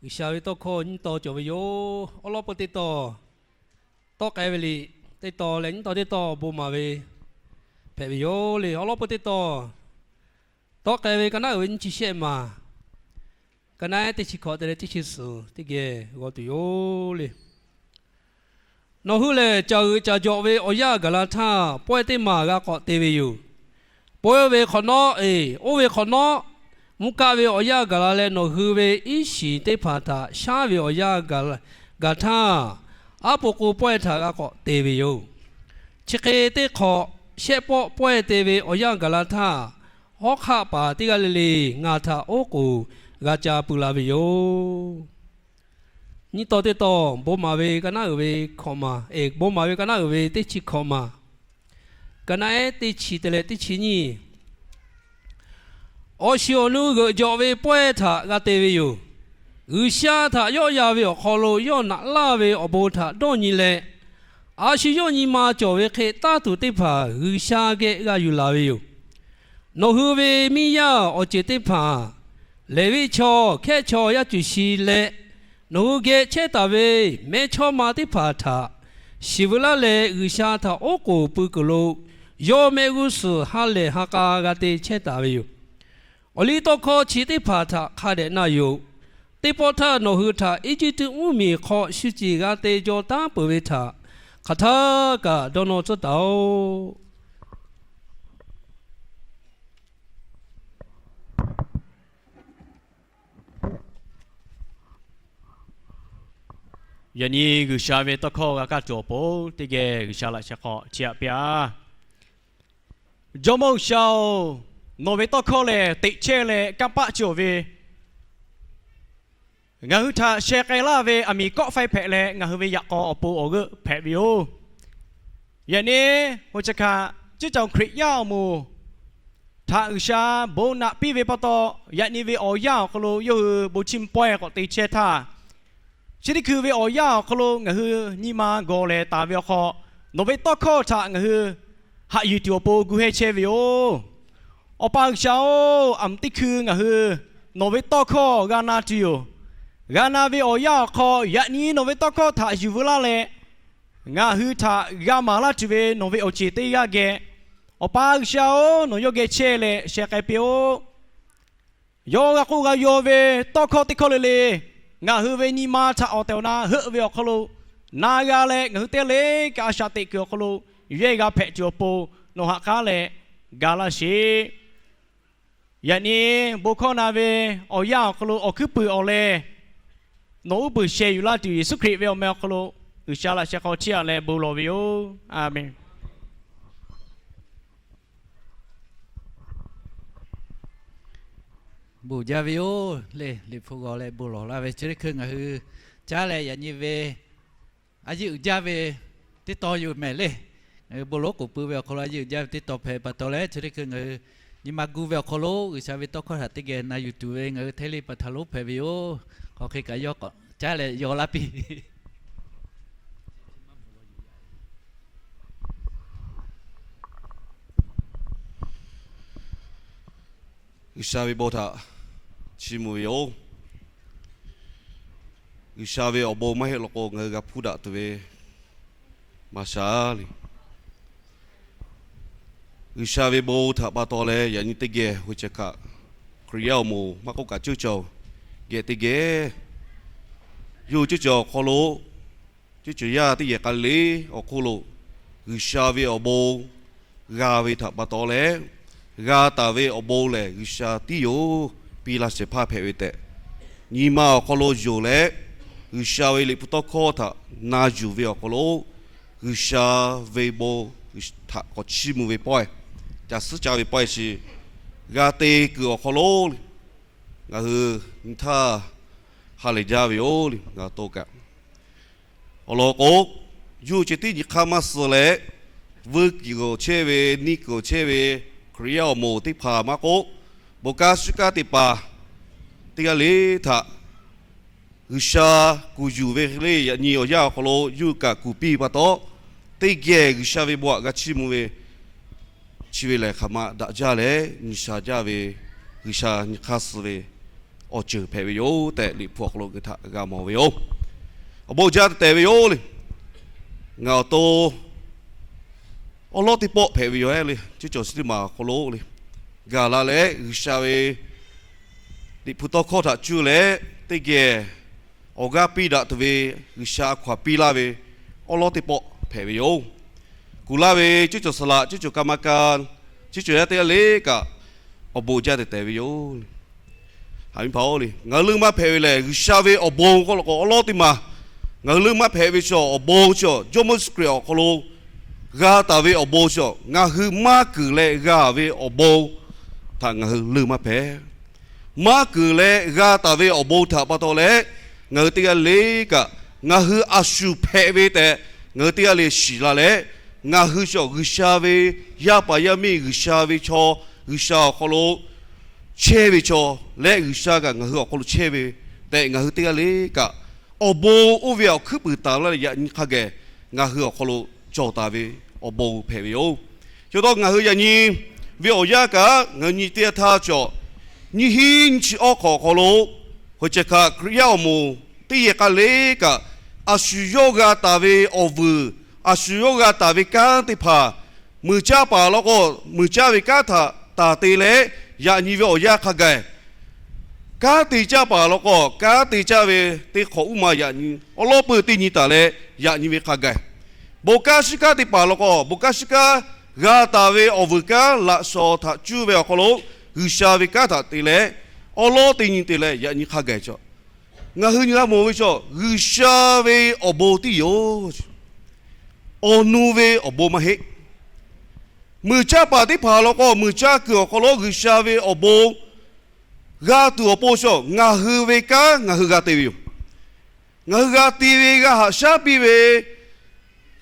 G'uiˬsha ve tawˇ hkawˇ nyiˇ taw cawˬ ve yoˬ. Awˉ lawˉ peuˇ teˇ tawn, tawˆ k'ai ve liꞈ teˇ tawn leh nyiˇ tawn teˇ tawn bon maˍ ve hpehꞈ ve yoˬ le. Awˉ lawˉ peuˇ teˇ tawn, tawˆ k'ai ve ka naˉ uiˍ ve nyiˇ chi shehˆ maˬ, ka naˉ ehˉ teˇ chi hkawꞈ te leh teˇ chi suhˍ teˇ geh g'aw tuˬ yoˬ le. Nawˬ hui lehˬ, caˬ uiˍ caˬ jawꞈ ve awˬ yanˇ gaˬ la htaˇ, pawehˇ teˇ maˬ g'a k'awꞈ te ve yoˬ. Pawehˇ ve hk'awꞈ nawˉ, eˬ, oˇ ve hk'awꞈ nawˉ, mvuhˇ kaˆ ve awˬ yanˇ gaˬ la leh, nawˬ hui ve iˉ shiˍ teˇ hpaˍ htaꞈ shaˉ ve awˬ yanˇ gaˬ htaˇ, aˉ po k'o pawehˇ htaꞈ g'a k'awꞈ te ve yoˬ. Chi hk'e teˇ hk'awꞈ shehˆ pawˆ pawehˇ te ve awˬ yanˇ gaˬ la htaˇ, hawˉ hk'aˆ paˍ teˇ g'aˇ le le ngaˬ htaꞈ oˉ k'oˍ g'a ca pui la ve yoˬ. Nyiˇ tawn teˇ tawn, bon maˍ ve ka naˉ uiˍ ve hkawꞈ maˬ, eˬ, bon maˍ ve ka naˉ uiˍ ve teˇ chi hkawꞈ maˬ, ka naˉ ehˉ teˇ chi te leh teˇ chi nyiˇ. Awˬ shiˍ awˬ nu g'euꞈ jawꞈ ve pawehˇ htaꞈ g'a te ve yoˬ. G'uiˬsha htaꞈ yawˆ yan ve awˬ hk'aw lo yawˇ naꞈ laˇ ve awˬ bon htaꞈ dawˇ nyi leh, a shu yawˇ nyi ma cawˬ ve hk'e tanˇ tuˬ teˇ hpaˍ G'uiˬsha geh g'a yuˬ laˬ ve yoˬ. Nawˬ hui ve miˇ yaˇ awˬ ceˬ teˇ hpaˍ, Leˍviˆ chaw, hkehˇ chaw yaˇ cuˬ shi leh, nawˬ hui geh chehˇ taˍ ve mehˇchawˇma teˇ hpaˍ htaꞈ shiˍ veu laˇ leh, G'uiˬsha htaꞈ oˉ k'oˍ pui kuiˬ lo yawˇ mehˆ g'uˇ suhˍ ha lehˬ ha k'a g'a te chehˇ taˍ ve yoˬ. Awˬ liˇ tawˇ hkawˇ chi teˇ hpaˍ htaꞈ hk'a dehꞈ na yuˬ. Teˇ pawˆ htaˇ nawˬ hui htaꞈ Eˇjiˇtuꞈ mvuhˇmiˬ hk'aw shu ceˬ g'a te jaw taˉ peuˬ ve htaꞈ hk'aˬ htaˇ kaꞈ dawˇ nawˇ tcuhˉ taˍ-oꞈ. Yaꞈ nyi G'uiˬsha ve tawˇ hkawˇ g'a kaˇ tuˬ awˬ pon teˇ geh G'uiˬsha laꞈ sheh hk'aw chiˇ aꞈ piˇ-aˬ. Jawˇmawˇ G'uiˬsha-oˬ, nawˬ ve tawˇ hkawˇ lehˬ teꞈ chehˇ leh kanˇ paˆ cawˬ ve, ngaˬ hui htaꞈ sheh k'ai laˇ ve aˬ miˍ kawˆ faiˇ hpehꞈ leh, ngaˬ hui ve yaꞈ k'aw awˬ pon awˬ g'euˆ hpehꞈ ve yoˬ. Yaꞈ nyi, ho chi hkaꞈ ciˉ caoˬ Hkriꞈ yaˇ awˬ moˍ htaꞈ G'uiˬsha bon naꞈ piˇ ve pa taw, yaꞈ nyi ve awˬ yanˇ awˬ hk'aw lo yawˇ hui bon chiˇ mvuh pawehˇ k'awꞈ te chehˇ htaˇ, chi teˇ hkui ve awˬ yanˇ awˬ hk'aw lo ngaˬ hui nyi ma gawˬ lehˬ taˍ ve awˬ hk'aw, nawˬ ve tawˇ hkawˇ htaꞈ ngaˬ hui haꞈ yuˬ tuˬ awˬ pon gu heh chehˇ ve yoˬ. Awˬ pa G'uiˬsha-oˬ, aˬ miˍ teˇ hkui ngaˬ hui nawˬ ve tawˇ hkawˇ g'a na tuˬ yoˬ. G'a na ve awˬ yanˇ awˬ hk'aw, yaꞈ nyi nawˬ ve tawˇ hkawˇ htaꞈ yuˬ veu laˇ leh, ngaˬ hui htaꞈ g'a maˍ laˇ tuˬ ve nawˬ ve awˬ ceˬ teˇ g'aˇ geh, Awˬ pa G'uiˬsha-oˬ, nawˬ yawˇ geh chehˇ leh sheh k'ai piˇ-oˆ. Yawˇ g'a k'oˆ g'a yaw ve tawˇ hkawˇ teˇ hkawˇ le le, ngaˬ hui ve nyi ma htaꞈ awˬ tehˬ awˬ na heuˆ ve awˬ hk'aw lo na g'a leh, ngaˬ hui teˇ g'aˇ le kaꞈ a shaꞈ teꞈ kuiˬ awˬ hk'aw lo yehˇ g'a hpehꞈ tuˬ awˬ pon nawˬ ha k'aˉ leh ga laˇ sheˍ. Yaꞈ nyi bon hkawˇ na ve awˬ yanˇ awˬ hk'aw lo awˬ hkuiˉ puiˍ awˬ leh nawˬ uˉ peunˍ sheh yuˬ laˇ tuˬ, Yeˍsuˆ Hkriꞈ ve awˬ meh awˬ hk'aw lo G'uiˬsha laꞈ sheh hk'aw chiˇ aꞈ leh bon lawˬ ve yoˬ. A menˬ. Bon jaˇ ve yoˬ le. Liꞈ hpu g'aw leh bon lawˬ laˇ ve chi teˇ hkui ngaˬ hui caˉ leh yaꞈ nyi ve a yeˇ uiˍ jaˇ ve teˇ tawn yoˬ mehˍ le. Ngaˬ hui bon lonˉ k'oˍ pui ve awˬ hk'aw lo a yeˇ uiˍ jaˇ ve teˇ tawn hpehꞈ pa taw leh, chi teˇ hkui ngaˬ hui nyi ma gu ve awˬ hk'aw lo G'uiˬsha ve tawˇ hkawˇ htaꞈ teˇ geh na yuˬ tuˬ ve ngaˬ hui hteˇ le pa htaꞈ lonˉ hpehꞈ ve yoˬ. Hk'aw hk'e kaꞈ yawˇ k'awꞈ caˉ leh yaw laˇ piˇ. G'uiˬsha ve bon htaꞈ chiˇ mvuh ve yoˬ. G'uiˬsha ve awˬ bon maˇ heˆ law k'o, ngaˬ hui g'a hpuˇ daꞈ tuˬ ve maˇ sha le. G'uiˬsha ve bon htaꞈ pa taw leh, yaꞈ nyi teˇ geh hui ceh hkaꞈ, Hkriꞈ yaˇ awˬ moˍ maˇ k'oˆ kaꞈ ceuˇ caoˬ geh teˇ geh, yawˇ hui ceuˇ caoˬ awˬ hk'aw lo, ceuˇ caoˬ yaˇ teˇ yehˬ k'a le awˬ hk'oˆ lo G'uiˬsha ve awˬ bon g'a ve htaꞈ pa taw leh, g'a taˍ ve awˬ bon lehˬ G'uiˬsha tiˉ yoˬ piˇ laˇ shehˍ hpaˇ hpehꞈ ve tehꞈ, nyi ma awˬ hk'aw lo yonˍ leh, G'uiˬsha ve liꞈ hpu tawˇ hkawˇ htaꞈ na yuˬ ve awˬ hk'aw lo, G'uiˬsha ve bon htaꞈ k'awꞈ chiˇ mvuh ve pawehˇ, ca suhˉ ca ve pawehˇ chi g'a te kuiˬ awˬ hk'aw lo ngaˬ hui nyi htaˇ ha lehˬ jaˇ ve yoˬ le. Ngaˬ to kaꞈ awˬ lawn k'o, yawˇ hui ceh tiˉ nyi hk'aˇ maˇ suh leh, vuiˇ kuiˬ awˬ chehˇ ve, neˇ kuiˬ awˬ chehˇ ve Hkriꞈ yaˇ awˬ moˍ teˇ hpaˍ maˇ k'oˆ, bon kanˉ shuˉ kanˉ teˇ hpaˍ teˇ g'aˇ le htaꞈ G'uiˬsha kuˬ yuˬ ve hk'e le, yaꞈ nyi awˬ yanˇ awˬ hk'aw lo yawˇ hui kaꞈ kuˬ piˇ pa taw, teˇ geh G'uiˬsha ve bon htaꞈ g'a chiˇ mvuh ve, chi ve lehˬ hk'aˬ ma daꞈ jaˇ leh nyi sha jaˇ ve, G'uiˬsha nyi hk'aˇ suh ve awˬ ceuˬ hpehꞈ ve yoˬ tehꞈ, Liꞈ hpu awˬ hk'aw lo ngaˬ htaꞈ g'a mawˬ ve yoˬ. Awˬ bon jaˇ tehꞈ tehˬ ve yoˬ le. Ngaˬ awˬ to awˉ lawˉ teˇ pawˆ hpehꞈ ve yoˬ le. Ceˇ cawˬ chi teˇ maˬ awˬ hk'aw lo le, gaˬ la leh G'uiˬsha ve Liꞈ hpu tawˇ hkawˇ htaꞈ cuˇ leh, teˇ geh awˬ g'aˇ piˇ daꞈ tuˬ ve, G'uiˬsha a hkaw-anˬ piˇ laˇ ve awˉ lawˉ teˇ pawˆ hpehꞈ ve yoˬ. Kuˬ laˇ ve ceˇ cawˬ saˍ laꞈ, ceˇ cawˬ kaˍ ma ka, ceˇ cawˬ yaˇ teˇ g'aˇ le kaꞈ, awˬ bon jaˇ tehꞈ tehˬ ve yoˬ. Haꞈ ve pa-oˬ le, ngaˬ hui leuˆ maˇ hpehꞈ ve lehˬ, G'uiˬsha ve awˬ bon k'oˆ law k'o awˉ lawˉ teˇ maˬ ngaˬ hui leuˆ maˇ hpehꞈ ve chaw, awˬ bon chaw, Jawˇmawˇ Yeˍsuˆ Hkriꞈ awˬ hk'aw lo g'a taˍ ve awˬ bon chaw, ngaˬ hui maˇ keunˍ leh g'a ve awˬ bon htaꞈ ngaˬ hui leuˆ maˇ hpehꞈ. Maˇ keunˍ leh g'a taˍ ve awˬ bon htaꞈ pa taw leh, ngaˬ hui teˇ g'aˇ le kaꞈ ngaˬ hui a shu hpehꞈ ve tehꞈ ngaˬ hui teˇ g'aˇ le shiˍ la leh, ngaˬ hui chaw G'uiˬsha ve yaˇ paˍ yaˇ miˇ, G'uiˬsha ve chaw, G'uiˬsha awˬ hk'aw lo chehˇ ve chaw leh, G'uiˬsha kaꞈ ngaˬ hui awˬ hk'aw lo chehˇ ve tehꞈ, ngaˬ hui teˇ g'aˇ le kaꞈ awˬ bon oˇ ve awˬ hkuiˉ puiˍ taˍ laˇ leh yaꞈ nyi hk'a gaˬ ngaˬ hui awˬ hk'aw lo cawˬ taˍ ve awˬ bon hpehꞈ ve yoˬ. Chi pa taw ngaˬ hui yaꞈ nyi ve awˬ yanˇ kaꞈ ngaˬ hui nyi teˇ yanˇ htaˇ cawˬ, nyiˇ hinˉ nyiˇ chi awˉ hk'awꞈ awˬ hk'aw lo, Hkriꞈ yaˇ awˬ moˍ teˇ yehˬ k'a le kaꞈ, a shu yawˇ g'a taˍ ve awˬ vuiˬ, a shu yawˇ g'a taˍ ve kanˉ teˇ hpaˍ, muiˬ caˇ paˍ law k'o muiˬ caˇ ve kanˉ htaꞈ taˍ te leh, yaꞈ nyi ve awˬ yanˇ hk'a gaˬ kanˉ te caˇ paˍ law k'o kanˉ te caˇ ve teˇ hk'awꞈ uˉ ma yaꞈ nyi awˉ lawˉ peuˬ teˇ nyi taˍ leh, yaꞈ nyi ve hk'a gaˬ bon kanˉ shiˉ kanˉ teˇ hpaˍ law k'o bon kanˉ shiˉ kanˉ g'a taˍ ve awˬ vuiˬ kanˉ laꞈ shawnˍ htaꞈ cuˇ ve awˬ hk'aw lo G'uiˬsha ve kanˉ htaꞈ te leh, awˉ lawˉ teˇ nyi te leh yaꞈ nyi hk'a gaˬ cawˬ. Ngaˬ hui nyi g'a mawˬ ve chaw, G'uiˬsha ve awˬ bon tiˉ yoˬ. Awˬ nu ve awˬ bon maˇ heˆ. Muiˬ caˇ paˍ teˇ hpaˍ law k'o muiˬ caˇ kuiˬ awˬ hk'aw lo G'uiˬsha ve awˬ bon g'a tuˬ awˬ pon chaw, ngaˬ hui ve kanˉ ngaˬ hui g'a te ve yoˬ. Ngaˬ hui g'a te ve, g'a haꞈ shaˉ piˇ ve,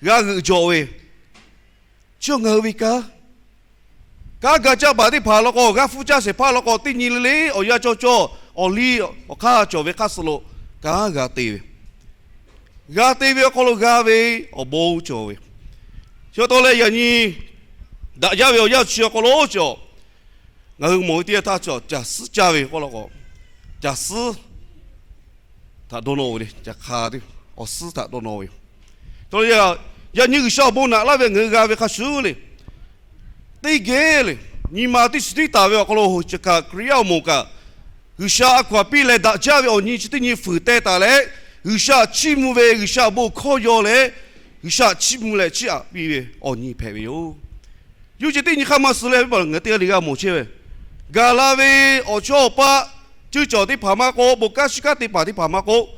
g'a g'euꞈ jawꞈ ve, chi ngaˬ hui ve kanˉ. Kanˉ ga caˇ paˍ teˇ hpaˍ law k'o, g'a hpfuhˇ caˇ shehˍ hpaˇ law k'o, teˇ nyi le le awˬ yanˇ cawˇ cawˇ awˬ liˇ awˬ hk'aˇ cawˬ ve hk'aˇ suh lo kanˉ g'a te ve, g'a te ve awˬ hk'aw lo g'a ve awˬ bon cawˬ ve. Chi pa taw leh yaꞈ nyi daꞈ jaˇ ve awˬ yanˇ chi awˬ hk'aw lo cawˬ, ngaˬ hui mawˬ ve teˇ yanˇ htaˇ cawˬ, caˬ suhˉ caˇ ve k'oˆ law k'o, caˬ suhˉ htaꞈ dawˇ nawˇ ve le, caˬ hk'a teˇ awˬ suhˉ htaꞈ dawˇ nawˇ ve yoˬ. Yaꞈ nyi G'uiˬsha awˬ bon naꞈ laˇ ve ngaˬ hui g'a ve hk'a shuˍ le, teˇ geh le, nyi ma teˇ shiˍ tiˉ taˍ ve awˬ hk'aw lo Hkriꞈ yaˇ awˬ moˍ kaꞈ, G'uiˬsha a hkaw-anˬ piˇ leh daꞈ jaˇ ve awˬ nyi chi teˇ nyi fuiˍ teh taˍ leh, G'uiˬsha chiˇ mvuh ve, G'uiˬsha awˬ bon hkawˇ yaw leh, G'uiˬsha chiˇ mvuh leh chiˇ aꞈ piˇ ve awˬ nyi hpehꞈ ve yoˬ. Yuˇ ceh teˇ nyi hk'aˇ maˇ suh leh ve pa ngaˬ teˇ g'aˇ le g'a mawˬ chehˇ ve, gaˬ la ve awˬ chawˇ awˬ paˆ ceuˇ cawˬ teˇ hpaˍ maˇ k'oˆ, bon kanˉ shiˉ kanˉ teˇ hpaˍ teˇ hpaˍ maˇ k'oˆ,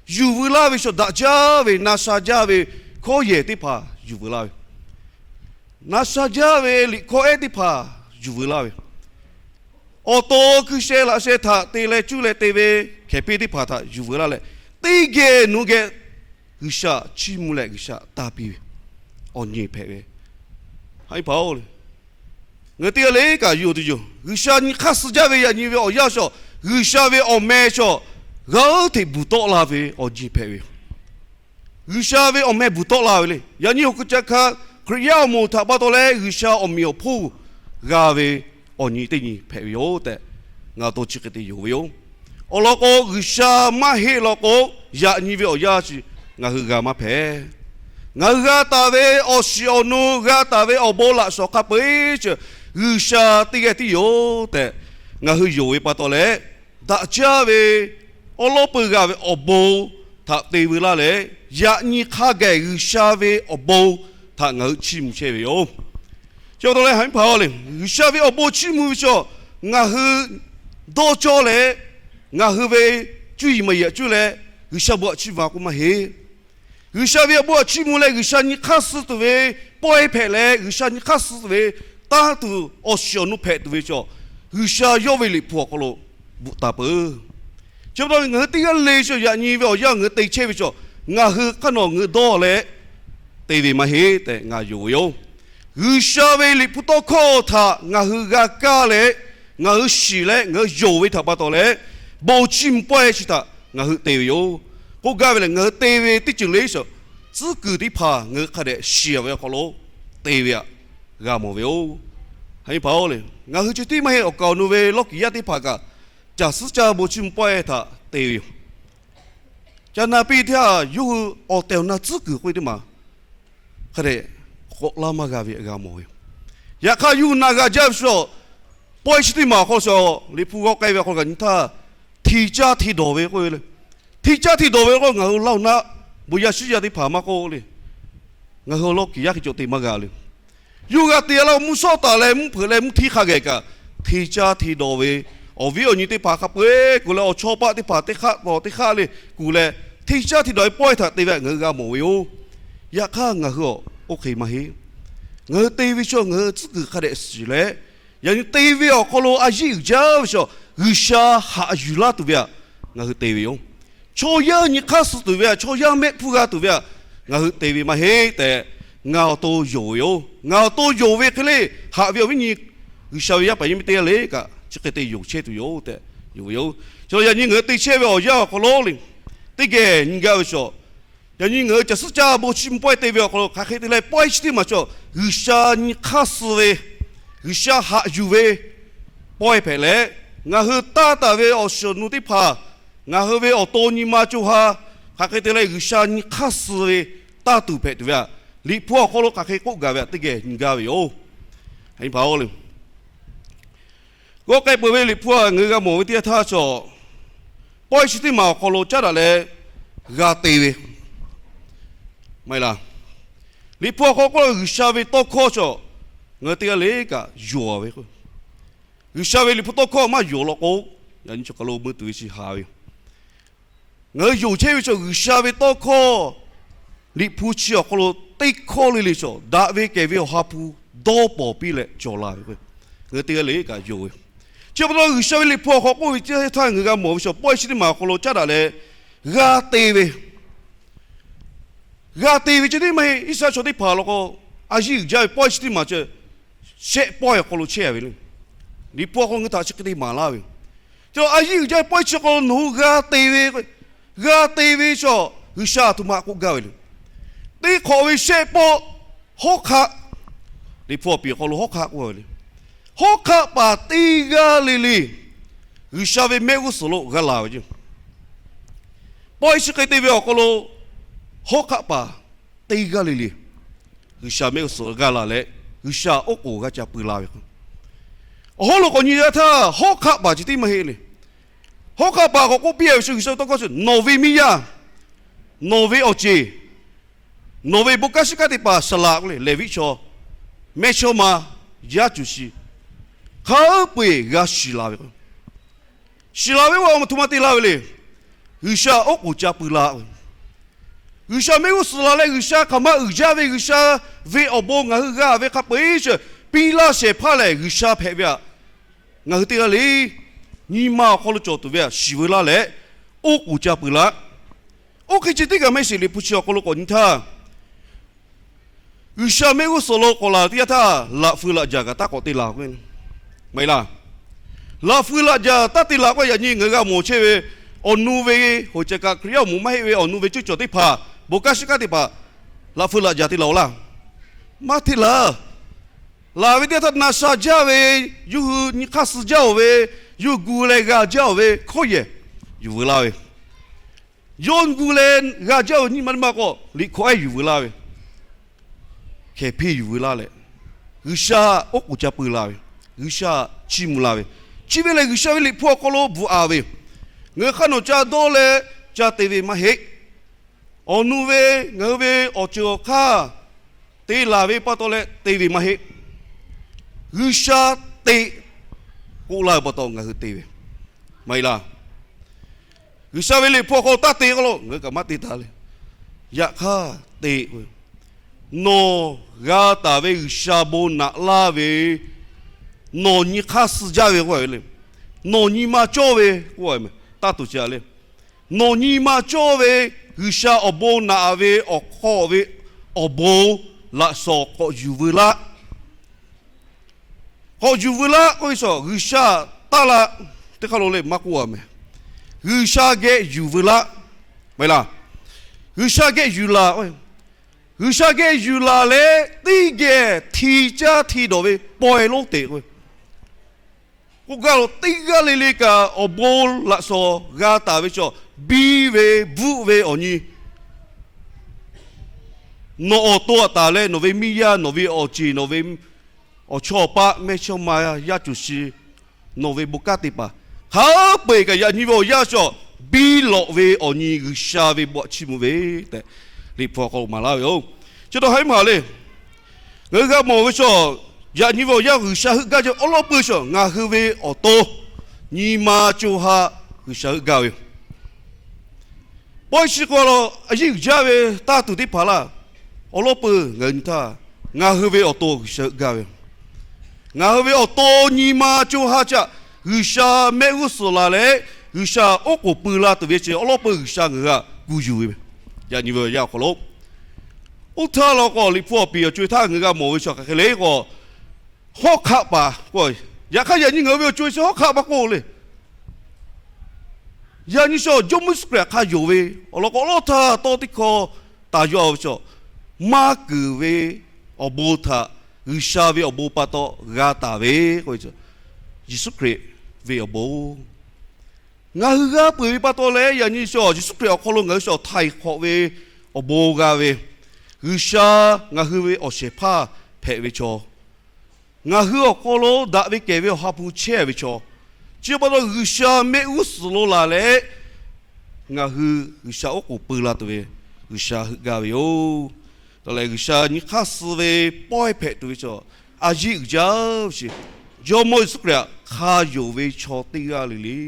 yuˬ veu laˇ ve chaw daꞈ jaˇ ve na sha jaˇ ve hkawˇ yehˬ teˇ hpaˍ yuˬ veu laˇ ve, na sha jaˇ ve liꞈ hkawˇ ehˉ teˇ hpaˍ yuˬ veu laˇ ve, awˬ to hkui sheh laꞈ sheh htaꞈ te leh cuˇ leh te ve hkehˍ piˇ teˇ hpaˍ htaꞈ yuˬ veu laˇ leh, teˇ geh nawˬ geh G'uiˬsha chiˇ mvuh leh G'uiˬsha taˇ piˇ ve awˬ nyi hpehꞈ ve. Haꞈ ve pa-oˬ le, ngaˬ hui teˇ g'aˇ le kaꞈ yuˬ tuˬ yoˬ. G'uiˬsha nyi hk'aˇ suh jaˇ ve yaꞈ nyi ve awˬ yanˇ chaw, G'uiˬsha ve awˬ meh chaw g'a hteꞈ bvuhˬ tawˆ la ve awˬ nyi hpehꞈ ve yoˬ. G'uiˬsha ve awˬ meh bvuhˬ tawˆ la ve le. Yaꞈ nyi awˬ hk'aw ca hk'a Hkriꞈ yaˇ awˬ moˍ htaꞈ pa taw leh G'uiˬsha awˬ meꞈ awˬ hponˇ g'a ve awˬ nyi teˇ nyi hpehꞈ ve yoˬ tehꞈ, ngaˬ awˬ to chi hk'e te yonˍ ve yoˬ. Awˬ lawn k'o, G'uiˬsha maˇ heˆ law k'o, yaꞈ nyi ve awˬ yanˇ chi ngaˬ hui g'a maˇ hpehꞈ. Ngaˬ hui g'a taˍ ve awˬ shiˍ awˬ nu, g'a taˍ ve awˬ bon laꞈ shawnˍ hk'a peu-eˬ chi G'uiˬsha teˇ g'aˇ tiˉ yoˬ tehꞈ ngaˬ hui yonˍ ve pa taw leh, daꞈ jaˇ ve awˉ lawˉ peuˬ g'a ve awˬ bon htaꞈ te veu laˇ leh, yaꞈ nyi hk'a gaˬ G'uiˬsha ve awˬ bon htaꞈ ngaˬ hui chiˇ mvuh chehˇ ve yoˬ. Chi pa taw leh haꞈ ve pa-oˬ le, G'uiˬsha ve awˬ bon chiˇ mvuh ve chaw ngaˬ hui dawˇ cawˇ leh, ngaˬ hui ve cuˇ yiˍ maˍ yiˍ htaꞈ cuˇ leh G'uiˬsha bon htaꞈ chiˇ mvuh k'oˆ maˇ heˆ. G'uiˬsha ve awˬ bon htaꞈ chiˇ mvuh leh G'uiˬsha nyi hk'aˇ suh tuˬ ve pawehˇ hpehꞈ leh, G'uiˬsha nyi hk'aˇ suh tuˬ ve tanˇ tuˬ awˬ shiˍ awˬ nu hpehꞈ tuˬ ve chaw, G'uiˬsha yawˇ ve liꞈ hpu awˬ hk'aw lo bvuhꞈ taˍ peuˬ. Chi pa taw ngaˬ hui teˇ g'aˇ le chaw yaꞈ nyi ve awˬ yanˇ ngaˬ hui te chehˇ ve chaw, ngaˬ hui hk'aˇ nawˬ ngaˬ hui dawˇ leh te ve maˇ heˆ tehꞈ ngaˬ yonˍ ve yoˬ. G'uiˬsha ve liꞈ hpu tawˇ hkawˇ htaꞈ ngaˬ hui g'a kaˇ leh, ngaˬ hui shiˍ leh ngaˬ hui yonˍ ve htaꞈ pa taw leh, bon chiˇ mvuh pawehˇ chi htaꞈ ngaˬ hui te ve yoˬ. K'oˆ gaˇ ve lehˬ, ngaˬ hui te ve teˇ ceuˬ le chaw, tcuhˉ kuiˬ teˇ hpaˍ ngaˬ hui hk'a dehꞈ shiˍ ve awˬ hk'aw lo te ve htaꞈ g'a mawˬ ve yoˬ. Haꞈ ve pa-oˬ le, ngaˬ hui chi tiˉ maˇ heˆ, awˬ kaˍ awˬ nu ve lawˇ kiˍ yaˇ teˇ hpaˍ kaꞈ caˬ suhˉ caˇ bon chiˇ mvuh pawehˇ htaꞈ te ve yoˬ. Caˇ na piˇ teˇ haˉ yawˇ hui awˬ tehˬ awˬ na tcuhˉ kuiˬ k'oˆ ve teˇ maˬ hk'a dehꞈ k'awꞈ laˇ maˇ g'a ve g'a mawˬ ve yoˬ. Yaꞈ hk'aˇ yawˇ hui na g'a jaˇ ve shu pawehˇ chi teˇ maˬ awˬ hk'aw lo, Liꞈ hpu g'awˇ k'ai ve awˬ hk'aw lo kaꞈ nyi htaˇ, hti caˇ hti dawˬ ve k'oˆ ve le. Hti caˇ hti dawˬ ve k'o ngaˬ hui laˇ awˬ naˆ, bon yaˇ shinˉ yaˇ teˇ hpaˍ maˇ k'oˆ le. Ngaˬ hui awˬ lawn kiˬ yaˇ hk'e cawˬ te maˇ g'a le. Yawˇ g'a te laˇ, mvuhˇ shawˉ taˍ leh mvuhˇ hpeuꞈ leh mvuhˇ htiˇ hk'a geh kaꞈ hti caˇ hti dawˬ ve, awˬ viˉ awˬ nyi teˇ hpaˍ hk'a peu-eˬ kuˬ leh awˬ chawˇ paˆ teˇ hpaˍ teˇ hk'aˆ paw teˇ hk'aˆ le kuˬ leh hti caˇ hti dawˬ ve pawehˇ htaꞈ te ve ngaˬ hui g'a mawˬ ve yoˬ. Yaꞈ hk'aˇ ngaˬ hui awˬ oˇ hk'e maˇ heˆ. Ngaˬ hui te ve chaw ngaˬ hui tcuhˉ kuiˬ hk'a dehꞈ shiˍ leh, yaꞈ nyi te ve awˬ hk'aw lo a yiˉ uiˍ jaˇ ve chaw, G'uiˬsha haꞈ yuˬ laˇ tuˬ ve htaꞈ ngaˬ hui te ve yoˬ. Chaw yaˇ nyi hk'aˇ suh tuˬ ve htaꞈ, chaw yaˇ mehˆ hpuˇ g'a tuˬ ve htaꞈ ngaˬ hui te ve maˇ heˆ tehꞈ, ngaˬ awˬ to yonˍ ve yoˬ. Ngaˬ awˬ to yonˍ ve hk'e le, haꞈ ve awˬ viˉ nyi G'uiˬsha ve yaˇ paˍ yaˇ miˇ teˇ g'aˇ le kaꞈ chi hk'e te yonˍ chehˇ tuˬ yoˬ tehꞈ yonˍ ve yoˬ. Chaw yaꞈ nyi ngaˬ hui te chehˇ ve awˬ yanˇ awˬ hk'aw lo le, teˇ geh nyi gaˇ ve chaw, yaꞈ nyi ngaˬ hui caˬ suhˉ caˇ bon chiˇ mvuh pawehˇ te ve awˬ hk'aw lo hk'aˬ hk'e te leh pawehˇ chi teˇ maˬ chaw, G'uiˬsha nyi hk'aˇ suh ve, G'uiˬsha haꞈ yuˬ ve pawehˇ hpehꞈ leh, ngaˬ hui taˇ taˍ ve awˬ shiˍ awˬ nu teˇ hpaˍ, ngaˬ hui ve awˬ to nyi ma co ha hk'aˬ hk'e te leh G'uiˬsha nyi hk'aˇ suh ve taˇ tuˬ hpehꞈ tuˬ ve htaꞈ Liꞈ hpu awˬ hk'aw lo hk'aˬ hk'e k'oˆ gaˇ ve htaꞈ teˇ geh nyi gaˇ ve yoˬ. G'awˇ k'ai peuˬ ve Liꞈ hpu ngaˬ hui g'a mawˬ ve teˇ yanˇ htaˇ chaw, pawehˇ chi teˇ maˬ awˬ hk'aw lo caˉ daꞈ leh g'a te ve maˇ heˆ laˇ. Liꞈ hpu awˬ hk'aw k'oˆ, G'uiˬsha ve tawˇ hkawˇ chaw, ngaˬ hui teˇ g'aˇ le kaꞈ yonˍ ve k'o, G'uiˬsha ve Liꞈ hpu tawˇ hkawˇ maˇ yonˍ law k'o, yaꞈ nyi chaw hk'aˬ lo mui tuˬ ve chi haˍ ve yoˬ. Ngaˬ hui yonˍ chehˇ ve chaw G'uiˬsha ve tawˇ hkawˇ, Liꞈ hpu chi awˬ hk'aw lo teˇ hkawˇ le le chaw daꞈ ve kehˬ ve Awˬ ha hpu dawˇ pawˍ piˇ leh cawˬ la ve k'o, ngaˬ hui teˇ g'aˇ le kaꞈ yonˍ ve. Chi pa taw G'uiˬsha ve Liꞈ hpu awˬ hk'aw k'oˆ ve teˇ yanˇ htaˇ ngaˬ hui g'a mawˬ ve chaw, pawehˇ chi teˇ maˬ awˬ hk'aw lo caˉ daꞈ leh g'a te ve g'a te ve chi teˇ maˬ heˆ. Iˉsaˍreˍlaˆ chaw teˇ hpaˍ law k'o, a yiˉ uiˍ jaˇ ve pawehˇ chi teˇ maˬ chi shehˆ pawehˇ awˬ hk'aw lo chehˇ ve le. Liꞈ hpu awˬ hk'aw ngaˬ hui htaꞈ chi hk'e te maˍ laˇ ve, chi a yiˉ uiˍ jaˇ ve pawehˇ chi awˬ hk'aw lo nawˬ hui g'a te ve, g'a te ve chaw, G'uiˬsha aˬ htoꞈ ma k'oˆ gaˇ ve le. Teˇ hk'awꞈ ve shehˆ pawˆ hawˉ hk'aˆ, Liꞈ hpu awˬ piˍ awˬ hk'aw lo hawˉ hk'aˆ k'oˆ ve le. Hawˉ hk'aˆ paˍ teˇ g'aˇ le le G'uiˬsha ve mehˆ g'uˇ suhˍ lo g'a laˬ ve yoˬ. Pawehˇ chi hk'e te ve awˬ hk'aw lo hawˉ hk'aˆ paˍ teˇ g'aˇ le le G'uiˬsha mehˆ g'uˇ suhˍ g'a laˬ leh, G'uiˬsha oˉ k'oˍ g'a ca pui la ve k'o, awˬ hawˉ lo k'awꞈ nyi ve htaˇ hawˉ hk'aˆ paˍ chi teˇ maˬ heˆ le. Hawˉ hk'aˆ paˍ k'awꞈ k'oˆ piˇ ve, G'uiˬsha ve tawˇ hkawˇ chi, nawˬ ve miˇ yaˇ, nawˬ ve awˬ ceˬ, nawˬ ve bon kanˉ shiˉ kanˉ teˇ hpaˍ saˍ laꞈ k'oˆ le, Leˍviˆ chaw, mehˇchawˇma, yaˇ cuˬ shi, hk'a peu-eˬ g'a shiˍ la ve k'o, shiˍ la ve oˇ ve aˬ htoꞈ ma te la ve le. G'uiˬsha oˉ k'oˍ ca pui la ve, G'uiˬsha mehˆ g'uˇ suhˍ laˬ leh G'uiˬsha hk'aˬ ma uiˍ jaˇ ve, G'uiˬsha ve awˬ bon ngaˬ hui g'a ve hk'a peu-eˬ chi piˇ laˇ shehˍ hpaˇ lehˬ G'uiˬsha hpehꞈ ve htaꞈ ngaˬ hui teˇ g'aˇ le nyi ma awˬ hk'aw lo cawˬ tuˬ ve htaꞈ shiˍ veu laˇ leh, oˉ k'oˍ ca pui la. Oˇ hk'e chi teˇ kaꞈ maˇ heˆ sheˍ. Liꞈ hpu chi awˬ hk'aw lo k'awꞈ nyi htaˇ, G'uiˬsha mehˆ g'uˇ suhˍ lo k'awꞈ laˬ teˇ yanˇ htaˇ, laꞈ fui laꞈ jaˬ kaꞈ taˇ k'awꞈ te laˬ k'o, maˇ heˆ laˇ. Laꞈ fui laꞈ jaˬ taˇ te laˬ k'o, yaꞈ nyi ngaˬ hui g'a mawˬ chehˇ ve awˬ nu ve hoꞈ ceh kaꞈ Hkriꞈ yaˇ awˬ moˍ maˇ heˆ ve awˬ nu ve ceuˇ cawˬ teˇ hpaˍ bon kanˉ shiˉ kanˉ teˇ hpaˍ laꞈ fui laꞈ jaˬ te laˬ-oˬ laˇ. Maˇ te laˬ. Laˬ ve teˇ yanˇ htaˇ na sha jaˇ ve, yawˇ hui nyi hk'aˇ suh jaˇ-oˬ ve, yawˇ hui gu leh g'a jaˇ-oˬ ve hkawˇ yehˬ yuˬ veu laˇ ve, yawˇ hui gu leh g'a jaˇ-oˬ ve nyiˇ ma teˇ ma k'o liꞈ hkawˇ ehˉ yuˬ veu laˇ ve, hkehˍ hpiˇ yuˬ veu laˇ leh, G'uiˬsha oˉ k'oˍ ca pui la ve, G'uiˬsha chiˇ mvuh la ve, chi ve lehˬ G'uiˬsha ve Liꞈ hpu awˬ hk'aw lo bvuhꞈ-a ve yoˬ. Ngaˬ hui hk'aˇ nawˬ ca dawˇ leh ca te ve maˇ heˆ. Awˬ nu ve, ngaˬ hui ve awˬ ceuˬ awˬ hk'aˇ te laˬ ve pa taw leh te ve maˇ heˆ. G'uiˬsha te k'oˆ laˇ ve pa taw ngaˬ hui te ve, maˇ heˆ laˇ. G'uiˬsha ve Liꞈ hpu awˬ hk'aw lo taˇ te k'oˆ lo ngaˬ hui kaꞈ maˇ te taˍ le. Yaꞈ hk'aˇ te k'o, nawˬ g'a taˍ ve G'uiˬsha bon naꞈ laˇ ve, nawˬ nyi hk'aˇ suh jaˇ ve k'oˆ ve le, nawˬ nyi ma cawˇ ve k'oˆ ve, taˇ tuˬ chi-a le. Nawˬ nyi ma cawˇ ve G'uiˬsha awˬ bon naꞈ ve awˬ hk'aw ve awˬ bon laꞈ shawˍ k'awꞈ yuˬ veu laˇ. K'awꞈ yuˬ veu laˇ k'oˆ ve chaw, G'uiˬsha taˇ laˇ, teˇ hk'aˇ lo le maˇ k'oˆ-a meh. G'uiˬsha geh yuˬ veu laˇ, maˇ heˆ laˇ. G'uiˬsha geh yuˬ laˬ, G'uiˬsha geh yuˬ laˬ leh teˇ geh hti caˇ hti dawˬ ve pawehˇ lonˉ te k'o, k'oˆ gaˇ lo teˇ g'aˇ le le kaꞈ awˬ bon laꞈ shawˍ g'a taˍ ve chaw, biˇ ve bvuhˆ ve awˬ nyi nawˬ awˬ to aꞈ taˍ leh, nawˬ ve miˇ yaˇ, nawˬ ve awˬ ceˬ, nawˬ ve awˬ chawˇ awˬ paˆ, mehˇ chawˇ ma, yaˇ cuˬ shi, nawˬ ve bon kanˉ te paˍ, hk'a peu-eˬ kaꞈ yaꞈ nyi ve awˬ yanˇ chaw, biˇ lawꞈ ve awˬ nyi G'uiˬsha ve bon htaꞈ chiˇ mvuh ve tehꞈ, Liꞈ hpu awˬ hk'aw lo maˍ laˇ ve yoˬ. Chi htaꞈ haiˉ maˬ le, ngaˬ hui g'a mawˬ ve chaw, yaꞈ nyi ve awˬ yanˇ G'uiˬsha heuˆ gaˇ jaˇ ve awˉ lawˉ peuˬ chaw, ngaˬ hui ve awˬ to nyi ma co ha G'uiˬsha heuˆ gaˇ ve yoˬ. Pawehˇ chi k'o la, a yiˇ uiˍ jaˇ ve tanˇ tuˬ teˇ hpaˍ laˇ, awˉ lawˉ peuˬ ngaˬ hui nyi htaˇ, ngaˬ hui ve awˬ to G'uiˬsha heuˆ gaˇ ve yoˬ. Ngaˬ hui ve awˬ to nyi ma co ha chaꞈ G'uiˬsha mehˆ g'uˇ suhˍ laˬ leh, G'uiˬsha oˉ k'oˍ pui la tuˬ ve chi awˉ lawˉ peuˬ G'uiˬsha ngaˬ hui htaꞈ kuˬ yuˬ ve, yaꞈ nyi ve awˬ yanˇ awˬ hk'aw lo. Oˇ htaˇ law k'o, Liꞈ hpu awˬ piˍ awˬ co-e htaˇ ngaˬ hui g'a mawˬ ve chaw hk'aˬ hk'e le k'o, hawˉ hk'aˆ paˍ k'o, yaꞈ hk'aˇ yaꞈ nyi ngaˬ hui ve awˬ co-e chi hawˉ hk'aˆ maˇ k'oˆ le. Yaꞈ nyi chaw Jawˇmawˇ Yeˍsuˆ Hkriꞈ hk'a yonˍ ve awˬ lawn k'o, awˉ lawˉ htaˇ tawˇ teˇ hkawˇ taˍ yaw ve chaw, maˇ keunˍ ve awˬ bon htaꞈ G'uiˬsha ve awˬ bon pa taw g'a taˍ ve k'o, Yeˍsuˆ Hkriꞈ ve awˬ bon. Ngaˬ hui g'a peuˬ ve pa taw leh, yaꞈ nyi chaw Yeˍsuˆ Hkriꞈ awˬ hk'aw lo ngaˬ hui chaw htaiˍ hk'awꞈ ve awˬ bon g'a ve, G'uiˬsha ngaˬ hui ve awˬ shehˍ hpaˇ hpehꞈ ve chaw, ngaˬ hui awˬ hk'aw lo daꞈ ve kehˬ ve awˬ ha hpu chehˇ ve chaw, chi pa taw G'uiˬsha mehˆ g'uˇ suhˍ lo laˬ leh, ngaˬ hui G'uiˬsha oˉ k'oˍ pui la tuˬ ve G'uiˬsha heuˆ gaˇ ve yoˬ. Taw leh G'uiˬsha nyi hk'aˇ suh ve pawehˇ hpehꞈ tuˬ ve chaw, a yiˇ uiˍ jaˇ ve chi, Jawˇmawˇ Yeˍsuˆ Hkriꞈ hk'a yonˍ ve chaw teˇ g'aˇ le le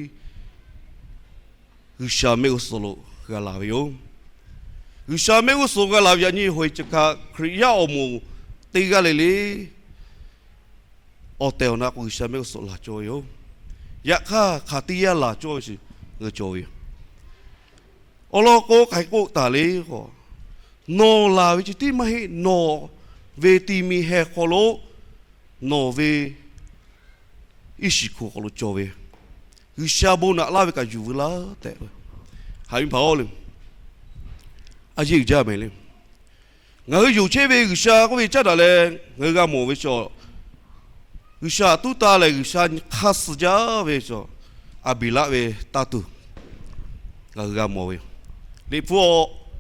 G'uiˬsha mehˆ g'uˇ suhˍ lo g'a laˬ ve yoˬ. G'uiˬsha mehˆ g'uˇ suhˍ g'a laˬ ve yaꞈ nyi hawehˇ chi hkaꞈ Hkriꞈ yaˇ awˬ moˍ teˇ g'aˇ le le awˬ tehˬ awˬ na k'o, G'uiˬsha mehˆ g'uˇ suhˍ laˬ cawˇ ve yoˬ. Yaꞈ hk'aˇ, hk'aˬ teˇ yanˇ laˬ cawˇ ve chi ngaˬ hui cawˬ ve yoˬ. Awˬ lawn k'o, hk'aˬ hk'e k'oˆ taˍ le k'o, nawˬ laˬ ve chi tiˉ maˇ heˆ, nawˬ ve ti mi heh hk'aw lo, nawˬ ve iˉ shiˍ hku awˬ hk'aw lo cawˬ ve, G'uiˬsha bon naꞈ laˇ ve kaꞈ yuˬ veu laˇ tehꞈ, haꞈ ve hpaˍ-oˬ le, a yeˇ uiˍ jaˇ mehˍ le. Ngaˬ hui yonˍ chehˇ ve G'uiˬsha k'oˆ ve caˉ daꞈ leh ngaˬ hui g'a mawˬ ve chaw, G'uiˬsha tuˉ taˇ leh G'uiˬsha nyi hk'aˇ suh jaˇ ve chaw, Aˍbeˍlaˆ ve tanˇ tuˬ ngaˬ hui g'a mawˬ ve yoˬ. Liꞈ hpu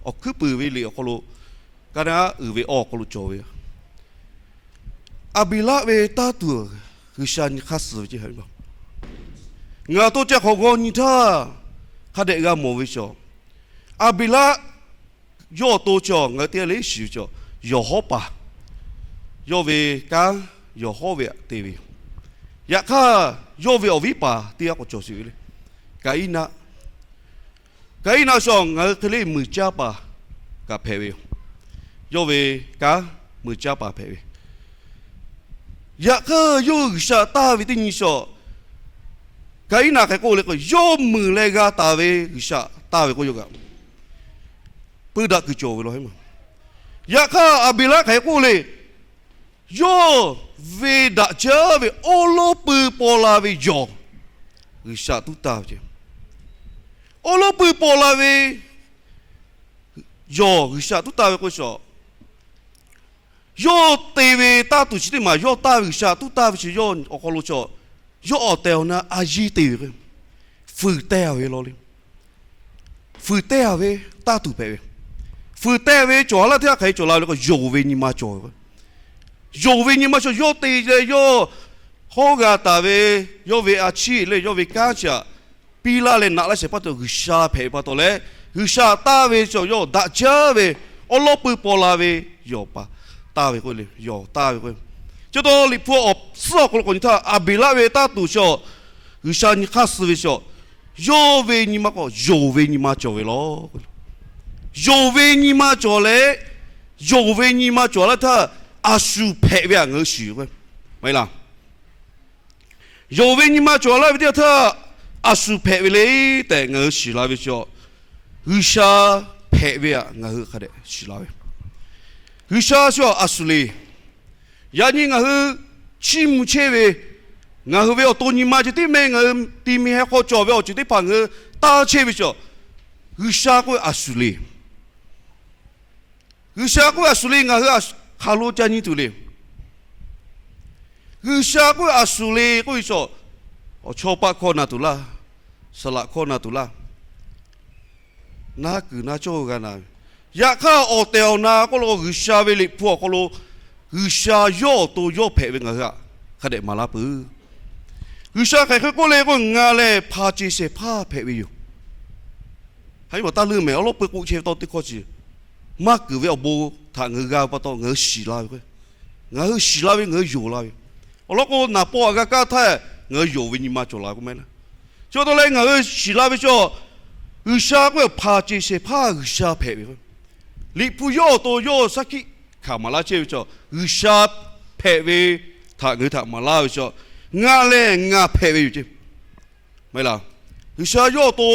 awˬ hkuiˉ puiˍ ve liꞈ awˬ hk'aw lo, kaˇ naˉ uiˍ ve awˬ hk'aw lo cawˬ ve yoˬ. Aˍbeˍlaˆ ve tanˇ tuˬ G'uiˬsha nyi hk'aˇ suh ve ce, ngaˬ to ca hk'awꞈ g'aw nyi htaˇ hk'a dehꞈ g'a mawˬ ve chaw, Aˍbeˍlaˆ yawˇ awˬ to chaw ngaˬ hui teˇ g'aˇ le shiˍ ve chaw, yawˬ hawˉ paˍ, yawˇ ve kanˉ yawˬ hawˉ ve htaꞈ te ve yoˬ. Yaꞈ hk'aˇ, yawˇ ve awˬ viˉ paˍ teˇ g'aˇ k'awꞈ cawˬ sheˍ ve le, Kaˍiˉnaˆ. Kaˍiˉnaˆ chaw ngaˬ hui hk'e le muiˬ caˇ paˍ kaꞈ hpehꞈ ve yoˬ. Yawˇ ve kanˉ muiˬ caˇ paˍ hpehꞈ ve. Yaꞈ hk'aˇ, yawˇ hui G'uiˬsha taˇ ve teˇ nyi chaw, Kaˍiˉnaˆ hk'e k'oˆ le k'o, yawˇ muiˬ leh g'a taˍ ve G'uiˬsha taˇ ve k'oˆ yawˇ kaꞈ peu daꞈ kuiˬ cawˬ ve law. Yaꞈ hk'aˇ, Aˍbeˍlaˆ hk'e k'oˆ le, yawˇ ve daꞈ jaˇ ve awˉ lawˉ pui paw la ve yawˬ G'uiˬsha tuˉ taˇ ve ce. Awˉ lawˉ pui paw la ve yawˬ G'uiˬsha tuˉ taˇ ve k'oˆ ve chaw, yawˇ te ve tanˇ tuˬ chi teˇ maˬ yawˇ taˇ ve G'uiˬsha tuˉ taˇ ve chi yawˇ awˬ hk'aw lo chaw, yawˇ awˬ tehˬ awˬ na a yiˇ te ve k'o, fuiˍ tehˇ ve law le. Fuiˍ tehˇ ve tanˇ tuˬ hpehꞈ ve. Fuiˍ tehˇ ve cawˬ laˇ teˇ g'aˇ hk'aˬ hk'e cawˬ la ve le k'o, yonˍ ve nyi ma cawˬ ve. Yonˍ ve nyi ma cawˬ, yawˇ te leh yawˇ hawˉ g'a taˍ ve, yawˇ ve a ciˉ leh yawˇ ve kanˉ chi htaꞈ piˇ laˇ leh naꞈ laˇ shehˍ hpaˇ cawˬ G'uiˬsha hpehꞈ ve pa taw leh, G'uiˬsha taˇ ve cawˬ yawˇ daꞈ jaˇ ve awˉ lawˉ pui paw la ve yawˬ paˍ taˇ ve k'oˆ le, yawˬ taˇ ve k'o. Chi taw Liꞈ hpu awˬ suhˉ awˬ hk'aw lo k'awꞈ nyi htaˇ, Aˍbeˍlaˆ ve tanˇ tuˬ chaw, G'uiˬsha nyi hk'aˇ suh ve chaw, yawˇ ve nyi ma k'o yonˍ ve nyi ma cawˬ ve law. Yonˍ ve nyi ma cawˬ leh, yonˍ ve nyi ma cawˬ laˇ htaˇ, a shu hpehꞈ ve htaꞈ ngaˬ hui shiˍ ve k'o, maˇ heˆ laˇ. Yonˍ ve nyi ma cawˬ laˇ ve teˇ yanˇ htaˇ, a shu hpehꞈ ve le tehꞈ ngaˬ hui shiˍ la ve chaw, G'uiˬsha hpehꞈ ve htaꞈ ngaˬ hui hk'a dehꞈ shiˍ la ve. G'uiˬsha shu a shu le. Yaꞈ nyi ngaˬ hui chiˇ mvuh chehˇ ve, ngaˬ hui ve awˬ to nyi ma ceh tiˉ meh ngaˬ hui ti mi heh hk'aw cawˬ ve awˬ ceuˬ teˇ hpaˍ ngaˬ hui taˇ chehˇ ve chaw, G'uiˬsha k'oˆ ve a shu le. G'uiˬsha k'oˆ ve a shu le, ngaˬ hui hk'aˬ lo ca nyi tuˬ le. G'uiˬsha k'oˆ ve a shu le k'oˆ ve chaw, Awˬ chawˇ paˆ hkawˇ na tuˬ laˇ, saˍ laꞈ hkawˇ na tuˬ laˇ, na kuiˬ na cawˇ g'a na ve. Yaꞈ hk'aˇ awˬ tehˬ awˬ na k'oˆ lo G'uiˬsha ve Liꞈ hpu awˬ hk'aw lo, G'uiˬsha yawˇ awˬ to yawˇ hpehꞈ ve ngaˬ hui htaꞈ hk'a dehꞈ maˍ laˇ peuˬ. G'uiˬsha hk'aˬ hk'e k'oˆ le k'o, Ngaˬ lehˬ hpaˍ ceˬ shehˍ hpaˇ hpehꞈ ve yoˬ. Haˉ maˬ taˇ leuˆ mehˍ, awˬ lawn peu k'oˆ chehˇ ve tawˇ teˇ hkawˇ chi, maˇ keunˍ ve awˬ bon htaꞈ ngaˬ hui g'a ve pa taw ngaˬ hui shiˍ la ve k'o, ngaˬ hui shiˍ la ve, ngaˬ hui yonˍ la ve. Awˬ lawn k'o, naˍ paw htaꞈ g'a kaˇ htaˇ, ngaˬ hui yonˍ ve nyi ma cawˬ la k'oˆ maˇ heˆ laˇ. Chi pa taw leh ngaˬ hui shiˍ la ve chaw, G'uiˬsha k'oˆ ve hpaˍ ceˬ shehˍ hpaˇ G'uiˬsha hpehꞈ ve k'o, Liꞈ hpu yawˇ awˬ to yawˇ shaˉ hkiˆ hkanˍ maˍ laˇ chehˇ ve chaw, G'uiˬsha hpehꞈ ve htaꞈ ngaˬ hui htaꞈ maˍ laˇ ve chaw, Ngaˬ lehˬ ngaˬ hpehꞈ ve yoˬ ceˇ. Maˇ heˆ laˇ. G'uiˬsha yawˇ awˬ to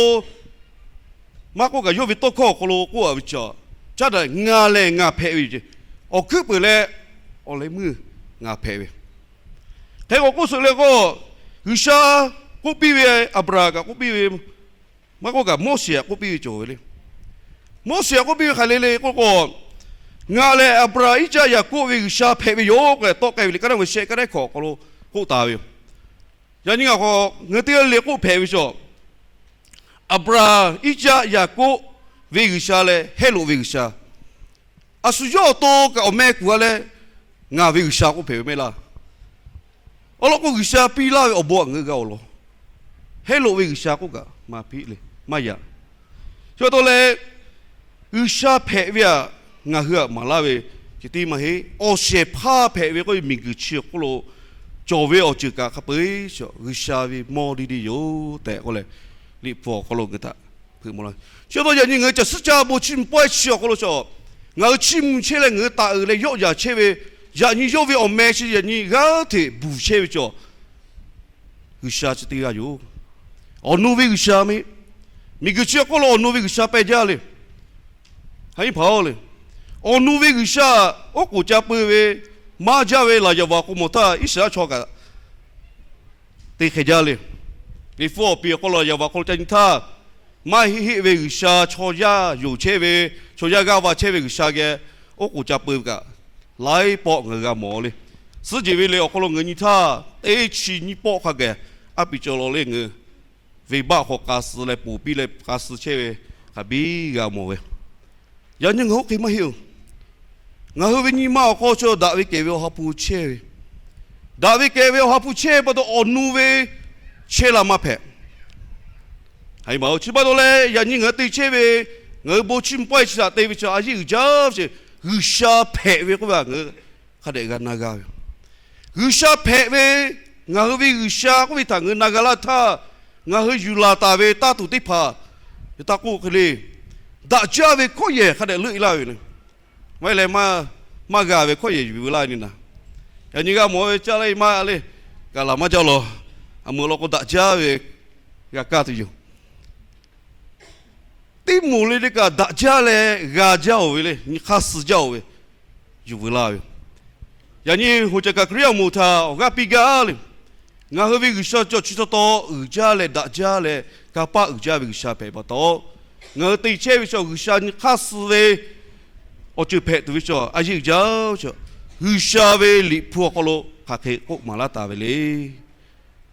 maˇ k'oˆ kaꞈ yawˇ ve tawˇ hkawˇ awˬ hk'aw lo k'oˆ a ve chi, caˉ daꞈ, Ngaˬ lehˬ ngaˬ hpehꞈ ve yoˬ ceˇ. Awˬ hkuiˉ peuˬ leh awˬ leh meuˇ ngaˬ hpehꞈ ve. Hk'e k'o k'oˆ suhˍ le k'o, G'uiˬsha k'oˆ piˇ ve, Aˍbraˍhanˍ kaꞈ k'oˆ piˇ ve, maˇ k'oˆ kaꞈ Moˉseˍ htaꞈ k'oˆ piˇ ve cawˬ ve le. Moˉseˍ htaꞈ k'oˆ piˇ ve hk'aˬ le le k'oˆ k'o, Ngaˬ lehˬ Aˍbraˍhanˍ, Iˉcaˆ, Yaˍkoˆ ve G'uiˬsha hpehꞈ ve yoˬ k'oˆ leh tawˆ k'ai ve le. Kaˇ naˇ ve shehˆ kaˇ naˇ hkawꞈ awˬ hk'aw lo k'oˆ taˍ ve yoˬ. Yaꞈ nyi ngaˬ k'o, ngaˬ hui teˇ g'aˇ le k'oˆ hpehꞈ ve chaw, Aˍbraˍhanˍ, Iˉcaˆ, Yaˍkoˆ ve G'uiˬsha leh Hehˉloꞈ ve G'uiˬsha. A shu yawˇ awˬ to kaꞈ awˬ meh kuˬ a leh, Ngaˬ ve G'uiˬsha k'oˆ hpehꞈ ve maˇ heˆ laˇ. Awˬ lawn k'o, G'uiˬsha piˇ laˇ ve awˬ bon htaꞈ ngaˬ hui g'a awˬ lawn, Hehˉloꞈ ve G'uiˬsha k'oˆ kaꞈ maˇ piˇ le, maˇ yaꞈ. Chi pa taw leh, G'uiˬsha hpehꞈ ve htaꞈ ngaˬ hui htaꞈ maˍ laˇ ve ceh tiˉ maˇ heˆ. Awˬ shehˍ hpaˇ hpehꞈ ve k'oˆ ve miˬguiˬ chi awˬ hk'oˆ lo cawˬ ve awˬ ceuˬ kaꞈ hk'a peu-eˬ G'uiˬsha ve mawˇ deˇ deˇ yoˬ tehꞈ k'oˆ leh, Liꞈ hpu awˬ hk'aw lo ngaˬ hui htaꞈ hpeuꞈ maw laˇ. Chi pa taw yaꞈ nyi ngaˬ hui caˬ suhˉ caˇ ve bon chiˇ mvuh pawehˇ chi awˬ hk'aw lo chaw, ngaˬ hui chiˇ mvuh chehˇ leh ngaˬ hui taˍ uiˍ leh yawˆ yaˍ chehˇ ve, yaꞈ nyi yawˇ ve awˬ meh chi yaꞈ nyi g'aˇ hteꞈ bvuhˬ chehˇ ve chaw, G'uiˬsha chi teˇ g'aˇ yoˬ. Awˬ nu ve G'uiˬsha maˇ heˆ. Miˬguiˬ chi awˬ hk'oˆ lo awˬ nu ve G'uiˬsha pehˇ jaˇ le. Haˉ nyi hpaˍ-oˬ le, awˬ nu ve G'uiˬsha oˉ k'oˍ ca peu ve, maˇ jaˇ ve laˬ yaꞈ vaˬ k'o mawˬ htaˇ Iˉsaˍreˍlaˆ chaw kaꞈ te hk'e jaˇ le. Liꞈ hpu awˬ piˍ awˬ hk'aw lo laˬ yaꞈ vaˬ hk'aw lo ca nyi htaˇ, maˇ heˆ heˆ ve G'uiˬsha chaw yaˇ yonˍ chehˇ ve, chaw yaˇ g'aˇ va chehˇ ve G'uiˬsha geh oˉ k'oˍ ca peu ve kaꞈ, laiˉ pawˆ ngaˬ hui g'a mawˬ le. Suhˉ jehˬ ve le awˬ hk'aw lo ngaˬ hui nyi htaˇ, teˇ chi nyiˇ pawˆ hk'a gaˬ a piˍ cawˬ law le. Ngaˬ hui venˇbaˆ hk'aw k'a suh leh ponˬ piˇ leh k'a suh chehˇ ve hk'a biˇ g'a mawˬ ve. Yaꞈ nyi ngaˬ hui oˇ hk'e maˇ heˆ-oˬ. Ngaˬ hui ve nyi ma awˬ hk'aw chaw daꞈ ve kehˬ ve Awˬ ha hpu chehˇ ve, daꞈ ve kehˬ ve Awˬ ha hpu chehˇ pa taw awˬ nu ve chehˇ la maˇ hpehꞈ. Chi pa taw leh yaꞈ nyi ngaˬ hui te chehˇ ve, ngaˬ hui bon chiˇ mvuh pawehˇ chi htaꞈ te ve chi a yeˇ uiˍ jaˇ ve chi, G'uiˬsha hpehꞈ ve k'oˆ ve htaꞈ ngaˬ hui hk'a dehꞈ g'a na g'a ve. G'uiˬsha hpehꞈ ve, ngaˬ hui ve G'uiˬsha k'oˆ ve htaꞈ ngaˬ hui na g'a laˇ htaˇ, ngaˬ hui yuˬ laˬ taˍ ve taˇ tuˬ teˇ hpaˍ, yaꞈ taˇ k'oˆ hk'e le, daꞈ jaˇ ve hkawˇ yehˬ hk'a dehꞈ leuˆ e laˇ ve le. Maˇ heˆ leh, maˇ g'a ve hkawˇ yehˬ yuˬ ve laˇ nyi naˍ. Yaꞈ nyi g'a mawˬ ve caˇ leh maˇ le, kaꞈ laˬ maˇ jaˇ law. A meuꞈ law k'o daꞈ jaˇ ve g'a kaˇ tuˬ yoˬ. Teˇ moˍ le le kaꞈ daꞈ jaˇ leh g'a jaˇ-oˬ ve le, nyi hk'aˇ suh jaˇ-oˬ ve, yuˬ veu laˇ ve. Yaꞈ nyi hoꞈ caˍ kaꞈ Hkriꞈ yaˇ moˍ htaꞈ awˬ g'aˇ piˇ gaˇ le. Ngaˬ hui ve G'uiˬsha cawˬ chi taw taw uiˍ jaˇ leh daꞈ jaˇ leh kanˇ paˆ uiˍ jaˇ ve G'uiˬsha hpehꞈ pa taw, ngaˬ hui te chehˇ ve chaw G'uiˬsha nyi hk'aˇ suh ve awˬ ceuˬ hpehꞈ tuˬ ve chaw a yeˇ uiˍ jaˇ ve chaw, G'uiˬsha ve Liꞈ hpu awˬ hk'aw lo hk'aˬ hk'e k'oˆ maˍ laˇ taˍ ve le.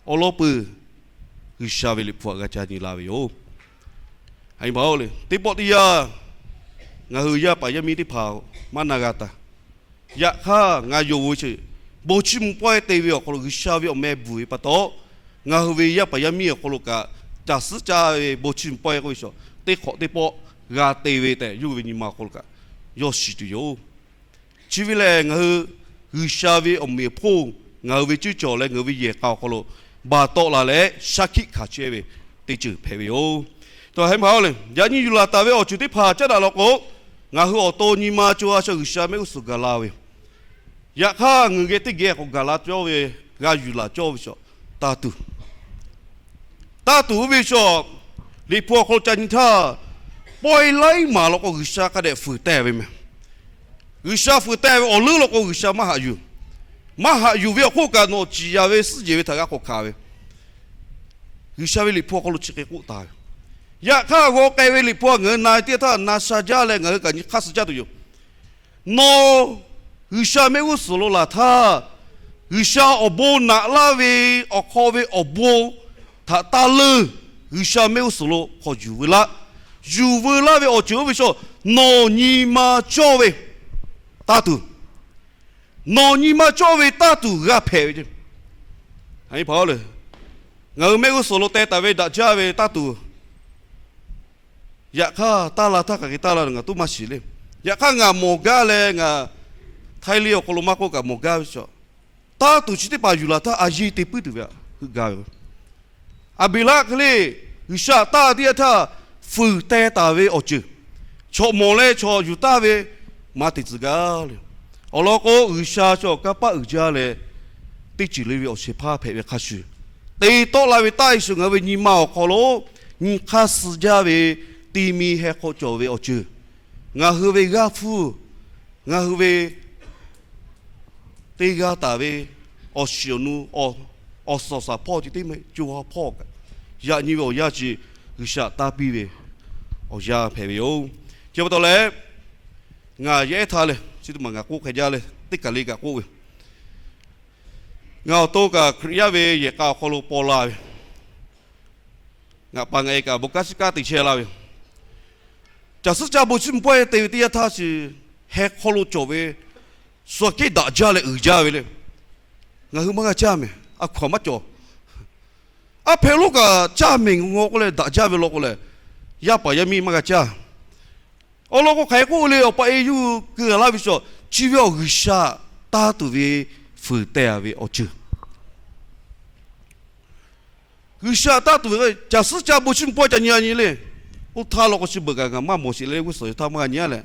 Awˬ lawn peuˬ, G'uiˬsha ve Liꞈ hpu htaꞈ g'a ca nyi la ve yoˬ. Teˇ pawˆ teˇ yanˇ, ngaˬ hui yaˇ paˍ yaˇ miˇ teˇ hpaˍ maˇ na g'a taˍ. Yaꞈ hk'aˇ ngaˬ yonˍ ve chi, bon chiˇ mvuh pawehˇ te ve awˬ hk'aw lo G'uiˬsha ve awˬ meh bvuhˬ ve pa taw, ngaˬ hui ve yaˇ paˍ yaˇ miˇ awˬ hk'aw lo kaꞈ, caˬ suhˉ caˇ ve bon chiˇ mvuh pawehˇ k'oˆ ve chaw, teˇ hk'awꞈ teˇ pawˆ g'a te ve tehꞈ yawˇ hui ve nyi ma awˬ hk'aw lo kaꞈ yawˇ shiˍ tuˬ yoˬ. Chi ve lehˬ, ngaˬ hui G'uiˬsha ve awˬ meꞈ awˬ hponˇ ngaˬ hui ve cuˇ cawˬ leh ngaˬ hui ve yehˬ k'a awˬ hk'aw lo baˬ tawˆ la leh shaˉ hkiˆ hkanˍ chehˇ ve teˇ ceuˬ hpehꞈ ve yoˬ. Yaꞈ nyi yuˬ laˬ taˍ ve awˬ ceuˬ teˇ hpaˍ caˉ daꞈ law k'o, ngaˬ hui awˬ to nyi ma co a chaw G'uiˬsha mehˆ g'uˇ suhˍ gaˬ la ve yoˬ. Yaꞈ hk'aˇ ngaˬ hui geh teˇ geh k'awꞈ gaˬ la cawˇ ve, g'a yuˬ laˬ cawˇ ve chaw, taˇ tuˬ taˇ tuˬ ve chaw, Liꞈ hpu awˬ hk'aw lo ca nyi htaˇ, pawehˇ laiˉ maˬ law k'o G'uiˬsha hk'a dehꞈ fuiˍ teh ve meh. G'uiˬsha fuiˍ teh ve awˬ leuˉ law k'o G'uiˬsha maˇ haꞈ yuˬ. Maˇ haꞈ yuˬ ve awˬ hk'oˆ kaꞈ nawˬ ciˍ yaˍ ve suhˉ jehˬ ve htaꞈ g'a k'awꞈ hkanˍ ve. G'uiˬsha ve Liꞈ hpu awˬ hk'aw lo chi hk'e k'oˆ taˍ ve. Yaꞈ hk'aˇ g'aw k'ai ve Liꞈ hpu ngaˬ hui na ve teˇ htaˇ na sha jaˇ leh ngaˬ hui kaꞈ nyi hk'aˇ suh jaˇ tuˬ yoˬ. Nawˬ G'uiˬsha mehˆ g'uˇ suhˍ lo laˬ htaˇ, G'uiˬsha awˬ bon naꞈ laˇ ve awˬ hk'aw ve awˬ bon htaꞈ taˇ leuˇ. G'uiˬsha mehˆ g'uˇ suhˍ lo hk'aw yuˬ veu laˇ. Yuˬ veu laˇ ve awˬ ceuˬ oˇ ve chaw, nawˬ nyi ma cawˇ ve taˇ tuˬ, nawˬ nyi ma cawˇ ve taˇ tuˬ g'a hpehꞈ ve. Ngaˬ hui mehˆ g'uˇ suhˍ lo teh taˍ ve daꞈ jaˇ ve taˇ tuˬ, yaꞈ hk'aˇ taˇ la htaˇ hk'aˬ hk'e taˇ la ngaˬ tuˉ maˇ shiˍ le. Yaꞈ hk'aˇ ngaˬ mawˬ gaˇ leh ngaˬ Htaiˇ liˇ awˬ hk'aw lo maˇ k'oˆ kaꞈ mawˬ gaˇ ve chaw, taˇ tuˬ chi teˇ hpaˍ yuˬ laˬ htaˇ a yeˇ te puiˉ tuˬ ve htaꞈ heuˆ gaˇ ve. Aˍbeˍlaˆ hk'e le, G'uiˬsha taˇ teˇ yanˇ htaˇ fuiˍ teh taˍ ve awˬ ceuˬ, chaw mawˬ leh chaw yuˬ taˍ ve maˇ te tcuh gaˇ le. Awˬ lawn k'o, G'uiˬsha chaw kanˇ paˆ uiˍ jaˇ leh teˇ ceuˬ le ve awˬ shehˍ hpaˇ hpehꞈ ve hk'a shuˍ, te tawˆ la ve taˇ Yeˍsuˆ ngaˬ hui ve nyi ma awˬ hk'aw lo nyi hk'aˇ suh jaˇ ve, ti mi heh hk'aw cawˬ ve awˬ ceuˬ, ngaˬ hui ve g'aˇ hpfuhˇ, ngaˬ hui ve teˇ g'aˇ taˍ ve awˬ shiˍ awˬ nu, awˬ suhˍ awˬ shaˍ hpawˇ ceh tiˉ maˇ heˆ, co ha hpawˇ kaꞈ, yaꞈ nyi ve awˬ yanˇ chi G'uiˬsha taˇ piˇ ve awˬ yanˇ hpehꞈ ve yoˬ. Chi pa taw leh, ngaˬ yehˉ htaˇ leh chi teˇ maˬ ngaˬ k'oˆ hk'a jaˇ leh teˇ kaˬ le kaꞈ k'oˆ ve, ngaˬ awˬ to kaꞈ Hkriꞈ yaˇ ve yehˬ k'a awˬ hk'aw lo paw la ve, ngaˬ pa ngaˬ e kaꞈ bon kanˉ shiˉ kanˉ te chehˇ laˇ ve, caˬ suhˉ caˇ bon chiˇ mvuh pawehˇ te ve teˇ yanˇ htaˇ chi, heh hk'aw lo cawˬ ve suh kehˉ daꞈ jaˇ leh uiˍ jaˇ ve le. Ngaˬ hui maˇ g'a caˇ mehˍ, a hkaw aˬ maˇ cawˬ. Aˉ hpehꞈ lonˉ kaꞈ caˇ mehˍ, ngaw k'oˆ leh daꞈ jaˇ ve law k'o leh, yaˇ paˍ yaˇ miˇ maˇ g'a caˇ. Awˬ lawn k'o, hk'aˬ hk'e k'oˆ le, awˬ pa e yuˇ keu laˬ laˇ ve chaw, chi ve awˬ G'uiˬsha taˇ tuˬ ve fuiˍ teh ve awˬ ceuˬ. G'uiˬsha taˇ tuˬ ve, caˬ suhˉ caˇ bon chiˇ mvuh pawehˇ ca nyi a nyi le. Oˇ htaˇ law k'o, chi beuꞈ kaꞈ ngaˬ maˇ mawˬ sheˍ leh g'uˇ suhˍ htaˇ maˇ g'a nyi a leh,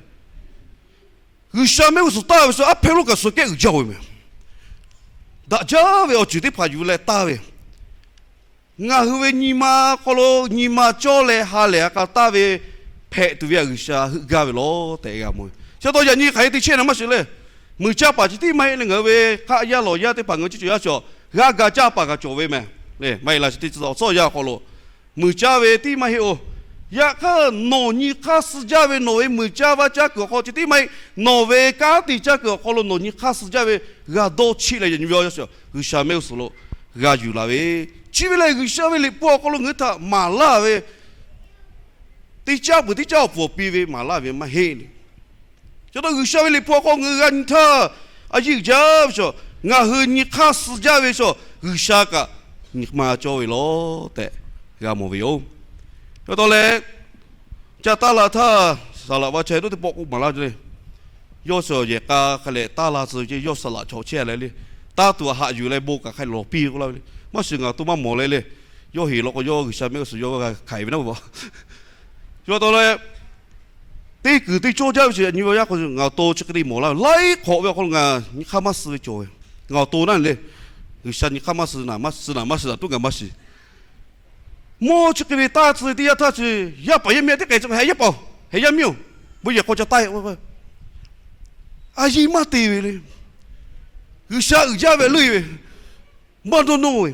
G'uiˬsha mehˆ g'uˇ suhˍ taˇ ve chaw aˉ hpehꞈ lonˉ kaꞈ suh kehˉ uiˍ jaˇ ve mehˍ. Daꞈ jaˇ ve awˬ ceuˬ teˇ hpaˍ yuˬ leh taˇ ve, ngaˬ hui ve nyi ma hk'aw lo nyi ma cawˇ leh ha lehˬ ha k'a taˇ ve hpehꞈ tuˬ ve htaꞈ G'uiˬsha heuˆ gaˇ ve law tehꞈ g'a mawˬ ve. Chi pa taw yaꞈ nyi hk'aˬ hk'e te chehˇ na maˇ shiˍ le. Muiˬ caˇ paˍ chi tiˉ maˇ heˆ leh, ngaˬ hui ve hk'aˆ yaˇ lawˬ yaˇ teˇ hpaˍ ngaˬ hui chi cawˬ yaˇ cawˬ, g'aˇ ga caˇ paˍ kaꞈ cawˬ ve mehˍ le. Maˇ heˆ la, chi teˇ tcuh awˬ tcuhˉ awˬ yanˇ awˬ hk'aw lo muiˬ caˇ ve tiˉ maˇ heˆ oˬ. Yaꞈ hk'aˇ nawˬ nyi hk'aˇ suh jaˇ ve, nawˬ ve muiˬ caˇ vaˇ caˇ kuiˬ awˬ hk'aw chi tiˉ maˇ heˆ, nawˬ ve kanˉ te caˇ kuiˬ awˬ hk'aw lo nawˬ nyi hk'aˇ suh jaˇ ve g'a dawˇ cheˆ leh yaꞈ nyi ve awˬ yaˇ G'uiˬsha mehˆ g'uˇ suhˍ lo g'a yuˬ laˬ ve. Chi ve lehˬ, G'uiˬsha ve liꞈ hpu awˬ hk'aw lo ngaˬ hui htaꞈ maˍ laˇ ve, teˇ caˉ peuˬ teˇ caˉ awˬ pfuhˍ awˬ pi ve maˍ laˇ ve maˇ heˆ le. Chi pa taw G'uiˬsha ve liꞈ hpu awˬ hk'aw ngaˬ hui g'a nyi htaˇ, a yiˇ uiˍ jaˇ ve chaw, ngaˬ hui nyi hk'aˇ suh jaˇ ve chaw, G'uiˬsha kaꞈ nyi ma cawˇ ve law tehꞈ g'a mawˬ ve yoˬ. Chi pa taw leh, ca taˇ la htaˇ, saˍ laꞈ va chai toˉ teˇ pawˆ k'oˆ maˍ laˇ ve le. Yawˇ shuˍ yehˬ k'a hk'a leh taˇ la tcuh ve ce, yawˇ saˍ laꞈ chaw chehˇ leh le, taˇ tuˬ a haꞈ yuˬ leh bon kaꞈ hk'a lawˬ piˇ k'oˆ laˇ ve le. Maˇ shiˍ, ngaˬ to maˇ mawˬ leh le. Yawˇ heˍ law k'o, yawˇ G'uiˬsha mehˆ g'uˇ suhˍ yawˇ g'a hkanˍ ve naˉ ve. Chi pa taw leh, teˇ kuiˬ teˇ cawˇ jaˇ ve chi nyi ve awˬ yanˇ hk'aw ngaˬ to chi hk'e te mawˬ laˇ ve, laiˉ hk'awꞈ ve awˬ hk'aw lo ngaˬ nyi hk'aˇ maˇ suh ve cawˬ ve. Ngaˬ awˬ to naˉ le, G'uiˬsha nyi hk'aˇ maˇ suh, suh naˍ maˇ suh, suh naˍ maˇ suh, tuˉ ngaˬ maˇ shiˍ. Mawˇ chi hk'e ve taˇ tcuh teˇ yanˇ htaˇ chi, yaˇ paˍ yaˇ miˇ teˇ hk'e chi, heh yaˇ paˍ, heh yaˇ miˇ-oˬ, bon yehˬ hk'aw ca taˇ-e. A yiˇ maˇ te ve le. G'uiˬsha uiˍ jaˇ ve leuˇ ve, maˇ dawˇ nawˇ ve.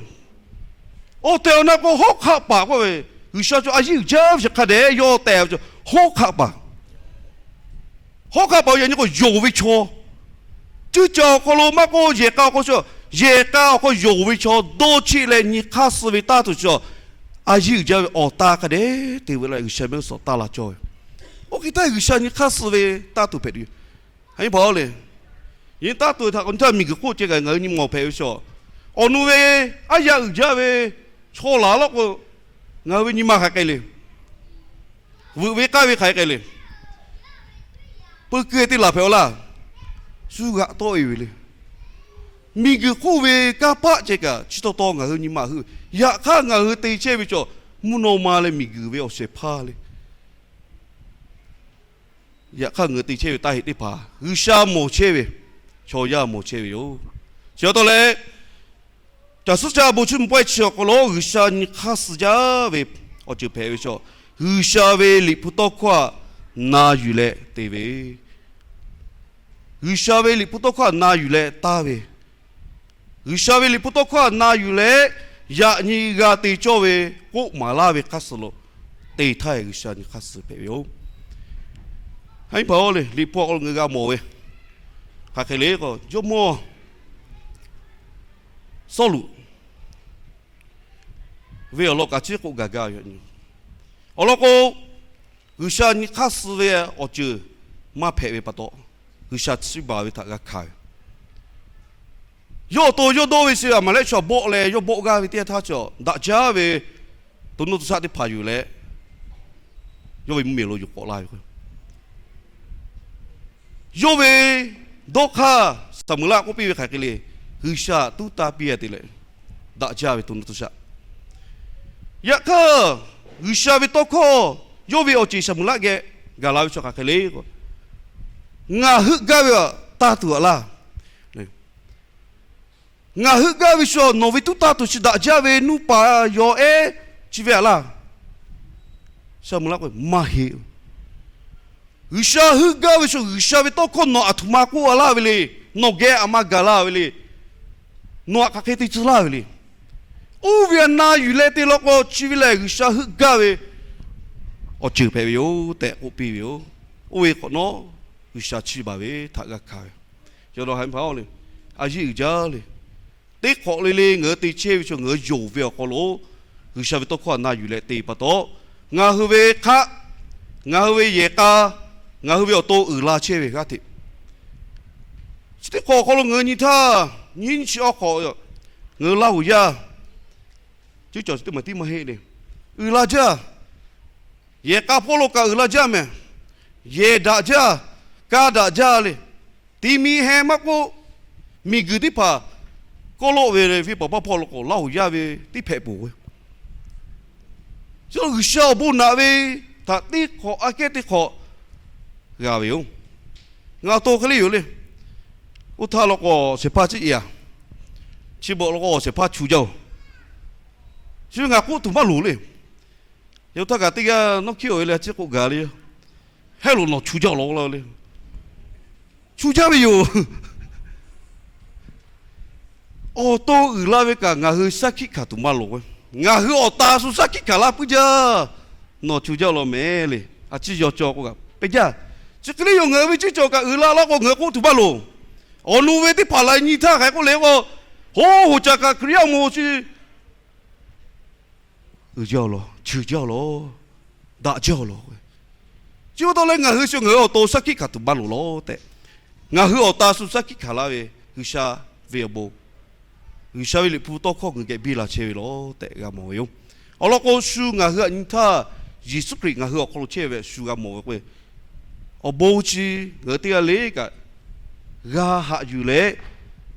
Awˬ tehˬ awˬ na k'o, hawˉ hk'aˆ paˍ k'oˆ ve, G'uiˬsha chaw a yiˇ uiˍ jaˇ ve chi hk'a dehꞈ yawˇ tehꞈ ve chaw, hawˉ hk'aˆ paˍ. Hawˉ hk'aˆ paˍ yaꞈ nyi k'o, yonˍ ve chaw, cuˇ caˬ awˬ hk'aw lo maˇ k'oˆ, yehˬ k'a awˬ hk'aw chaw, yehˬ k'a awˬ hk'aw yonˍ ve chaw dawˇ cheˆ leh nyi hk'aˇ suh ve taˇ tuˬ chaw, a yiˇ uiˍ jaˇ ve awˬ taˇ hk'a dehꞈ te ve la G'uiˬsha mehˆ g'uˇ suhˍ taˇ la cawˇ ve. Oˇ hk'e htaˇ G'uiˬsha nyi hk'aˇ suh ve taˇ tuˬ hpehꞈ tuˬ yoˬ. Haꞈ nyi paˍ-oˬ le, nyi taˇ tuˬ htaꞈ k'awꞈ nyi htaˇ miˬguiˬ hk'oˆ ceh kaꞈ ngaˬ hui nyi mawˬ hpehꞈ ve chaw, awˬ nu ve aˉ yaˇ uiˍ jaˇ ve chaw laˬ law k'o, ngaˬ hui ve nyi ma hk'aˬ hk'e le. Veuꞈ ve k'aˇ ve hk'aˬ hk'e le. Peu kuiˬ te laˬ hpehꞈ-aw laˇ. Shu g'aꞈ tawˆ-e ve le. Miˬguiˬ hk'oˆ ve kanˇ paˆ ceh kaꞈ chi taw taw ngaˬ hui nyi ma heuˆ ve. Yaꞈ hk'aˇ ngaˬ hui te chehˇ ve chaw, mvuhˇ naw ma leh miˬguiˬ ve awˬ shehˍ hpaˇ le. Yaꞈ hk'aˇ ngaˬ hui te chehˇ ve taˇ heˆ teˇ hpaˍ G'uiˬsha mawˬ chehˇ ve, chaw yaˇ mawˬ chehˇ ve yoˬ. Chi pa taw leh, caˬ suhˉ caˇ bon chiˇ mvuh pawehˇ chi awˬ hk'aw lo G'uiˬsha nyi hk'aˇ suh jaˇ ve awˬ ceuˬ hpehꞈ ve chaw, G'uiˬsha ve liꞈ hpu tawˇ hkawˇ htaꞈ na yuˬ leh te ve, G'uiˬsha ve liꞈ hpu tawˇ hkawˇ htaꞈ na yuˬ leh taˇ ve, G'uiˬsha ve liꞈ hpu tawˇ hkawˇ htaꞈ na yuˬ leh yaꞈ nyi g'a te cawˇ ve k'oˆ maˍ laˇ ve hk'aˇ suh lo te htaˇ, G'uiˬsha nyi hk'aˇ suh hpehꞈ ve yoˬ. Haꞈ nyi paˍ-oˬ le, liꞈ hpu awˬ hk'aw lo ngaˬ hui g'a mawˬ ve hk'aˬ hk'e le k'o, jawˇmawˇ Sawˉluꞈ ve awˬ lawn kaꞈ chi k'oˆ gaˬ gaˇ ve yoˬ. Awˬ lawn k'o, G'uiˬsha nyi hk'aˇ suh ve awˬ ceuˬ maˇ hpehꞈ ve pa taw, G'uiˬsha chiˇ baˬ ve htaꞈ g'a hkanˍ ve. Yawˇ awˬ to yawˇ dawˇ ve chi a maˍ leh chaw bawˆ leh yawˇ bawˆ gaˇ ve teˇ yanˇ htaˇ chaw daꞈ jaˇ ve to nuˇ to shaˆ teˇ hpaˍ yuˬ leh, yawˇ ve mvuhˇmiˬ lo yuˬ k'awꞈ laˇ ve k'o, yawˇ ve dawˇ hk'aˇ Saˍmoˍeˍlaˆ k'oˆ piˇ ve hk'aˬ hk'e le, G'uiˬsha tuˉ taˇ piˇ a te leh, daꞈ jaˇ ve to nuˇ to shaˆ. Yaꞈ hk'aˇ, G'uiˬsha ve tawˇ hkawˇ yawˇ ve awˬ ceˬ Saˍmoˍeˍlaˆ geh gaˬ la ve chaw hk'aˬ hk'e le k'o, ngaˬ heuˆ gaˇ ve a taˇ tuˬ a laˇ. Ngaˬ heuˆ gaˇ ve shu nawˬ ve tuˉ taˇ tuˬ chi daꞈ jaˇ ve nuˇ paˍ yaw ehˉ chi ve a laˇ. Saˍmoˍeˍlaˆ k'o, maˇ heˆ. G'uiˬsha heuˆ gaˇ ve shu G'uiˬsha ve tawˇ hkawˇ nawˬ aˬ htoꞈ ma k'oˆ a laˇ ve le. Nawˬ geh aˬ ma gaˬ laˇ ve le. Nawˬ aꞈ hk'aˬ hk'e te tcuh laˇ ve le. Oˇ ve a na yuˬ leh te law k'o chi ve lehˬ G'uiˬsha heuˆ gaˇ ve awˬ ceuˬ hpehꞈ ve yoˬ tehꞈ k'oˆ piˇ ve yoˬ. Oˇ ve hk'awꞈ nawˉ G'uiˬsha chiˇ baˬ ve htaꞈ g'a hkanˍ ve. Yaꞈ nyi haiˬ hpaˍ-oˬ le, a yeˇ uiˍ jaˇ le. Teˇ hk'awꞈ le le ngaˬ hui te chehˇ ve chaw ngaˬ hui yonˍ ve awˬ hk'aw lo G'uiˬsha ve tawˇ hkawˇ a na yuˬ leh te pa taw, ngaˬ hui ve hk'aˆ, ngaˬ hui ve yehˬ k'a, ngaˬ hui ve awˬ to uiˍ la chehˇ ve g'aˇ hteꞈ, chi teˇ hk'awꞈ awˬ hk'aw lo ngaˬ hui nyi htaˇ, nyiˇ nyi chi awˬ hk'awꞈ ngaˬ hui Laˇ huˍ yaˇ cuˉ cawˬ chi teˇ maˬ tiˉ maˇ heˆ le. Uiˍ la jaˇ. Yehˬ k'a hpawˇ lo kaꞈ uiˍ la jaˇ mehˍ. Yehˬ daꞈ jaˇ, ka daꞈ jaˇ le. Ti mi heh maˇ k'oˆ, miˬguiˬ teˇ hpaˍ kawˆ lawˆ ve le, venˇ paˍ baˇ hpawˇ lo k'o Laˇ huˍ yaˇ ve tiˉ hpehꞈ peuˬ ve. Chi G'uiˬsha awˬ bon naꞈ ve htaꞈ teˇ hk'awꞈ aꞈ kehˉ teˇ hk'awꞈ g'a ve yoˬ. Ngaˬ awˬ to hk'e le yoˬ le. Oˇ htaˇ law k'o shehˍ hpaˇ ciˉ e a, chi beuꞈ law k'o shehˍ hpaˇ chu jaˇ-oˬ. Chi ve ngaˬ k'oˆ tuˬ maˇ loˍ le. Yaꞈ htaˇ kaꞈ teˇ g'aˇ nawˉ hkiˉ-oˬ ve le, a ciˉ k'oˆ gaˬ le. Hehˉ loꞈ nawˬ chu jaˇ law le. Chu jaˇ ve yoˬ. Awˬ to uiˍ la ve kaꞈ ngaˬ hui shaˉ hkiˆ hkanˍ tuˬ maˇ loˍ ve. Ngaˬ hui awˬ ta shu shaˉ hkiˆ hkanˍ laˇ puiˉ jaˇ. Nawˬ chu jaˇ law mehˍ le. A ciˉ yaw caw k'o kaꞈ pehˇ jaˇ. Chi hk'e le yoˬ, ngaˬ hui ve ceˇ cawˬ kaꞈ uiˍ la laˇ k'o ngaˬ hui k'oˆ tuˬ maˇ loˍ. Awˬ nu ve teˇ hpaˍ la nyi htaˇ hk'aˬ hk'e k'oˆ le k'o, hoˉ hoꞈ caꞈ kaꞈ Hkriꞈ yaˇ awˬ moˍ chi uiˍ jaˇ law, ceuˬ jaˇ law, daꞈ jaˇ law. Chi pa taw leh ngaˬ hui shu ngaˬ hui awˬ to shaˉ hkiˆ hkanˍ tuˬ maˇ loˍ law tehꞈ, ngaˬ hui awˬ ta shu shaˉ hkiˆ hkanˍ laˇ ve G'uiˬsha ve awˬ bon, G'uiˬsha ve Liꞈ hpu tawˇ hkawˇ ngaˬ hui geh biˇ la chehˇ ve law tehꞈ g'a mawˬ ve yoˬ. Awˬ lawn k'o shu ngaˬ hui aꞈ nyi htaˇ, Yeˍsuˆ Hkriꞈ ngaˬ hui awˬ hk'aw lo chehˇ ve shu g'a mawˬ ve k'o, awˬ bon chi ngaˬ hui teˇ g'aˇ le kaꞈ g'a haꞈ yuˬ leh,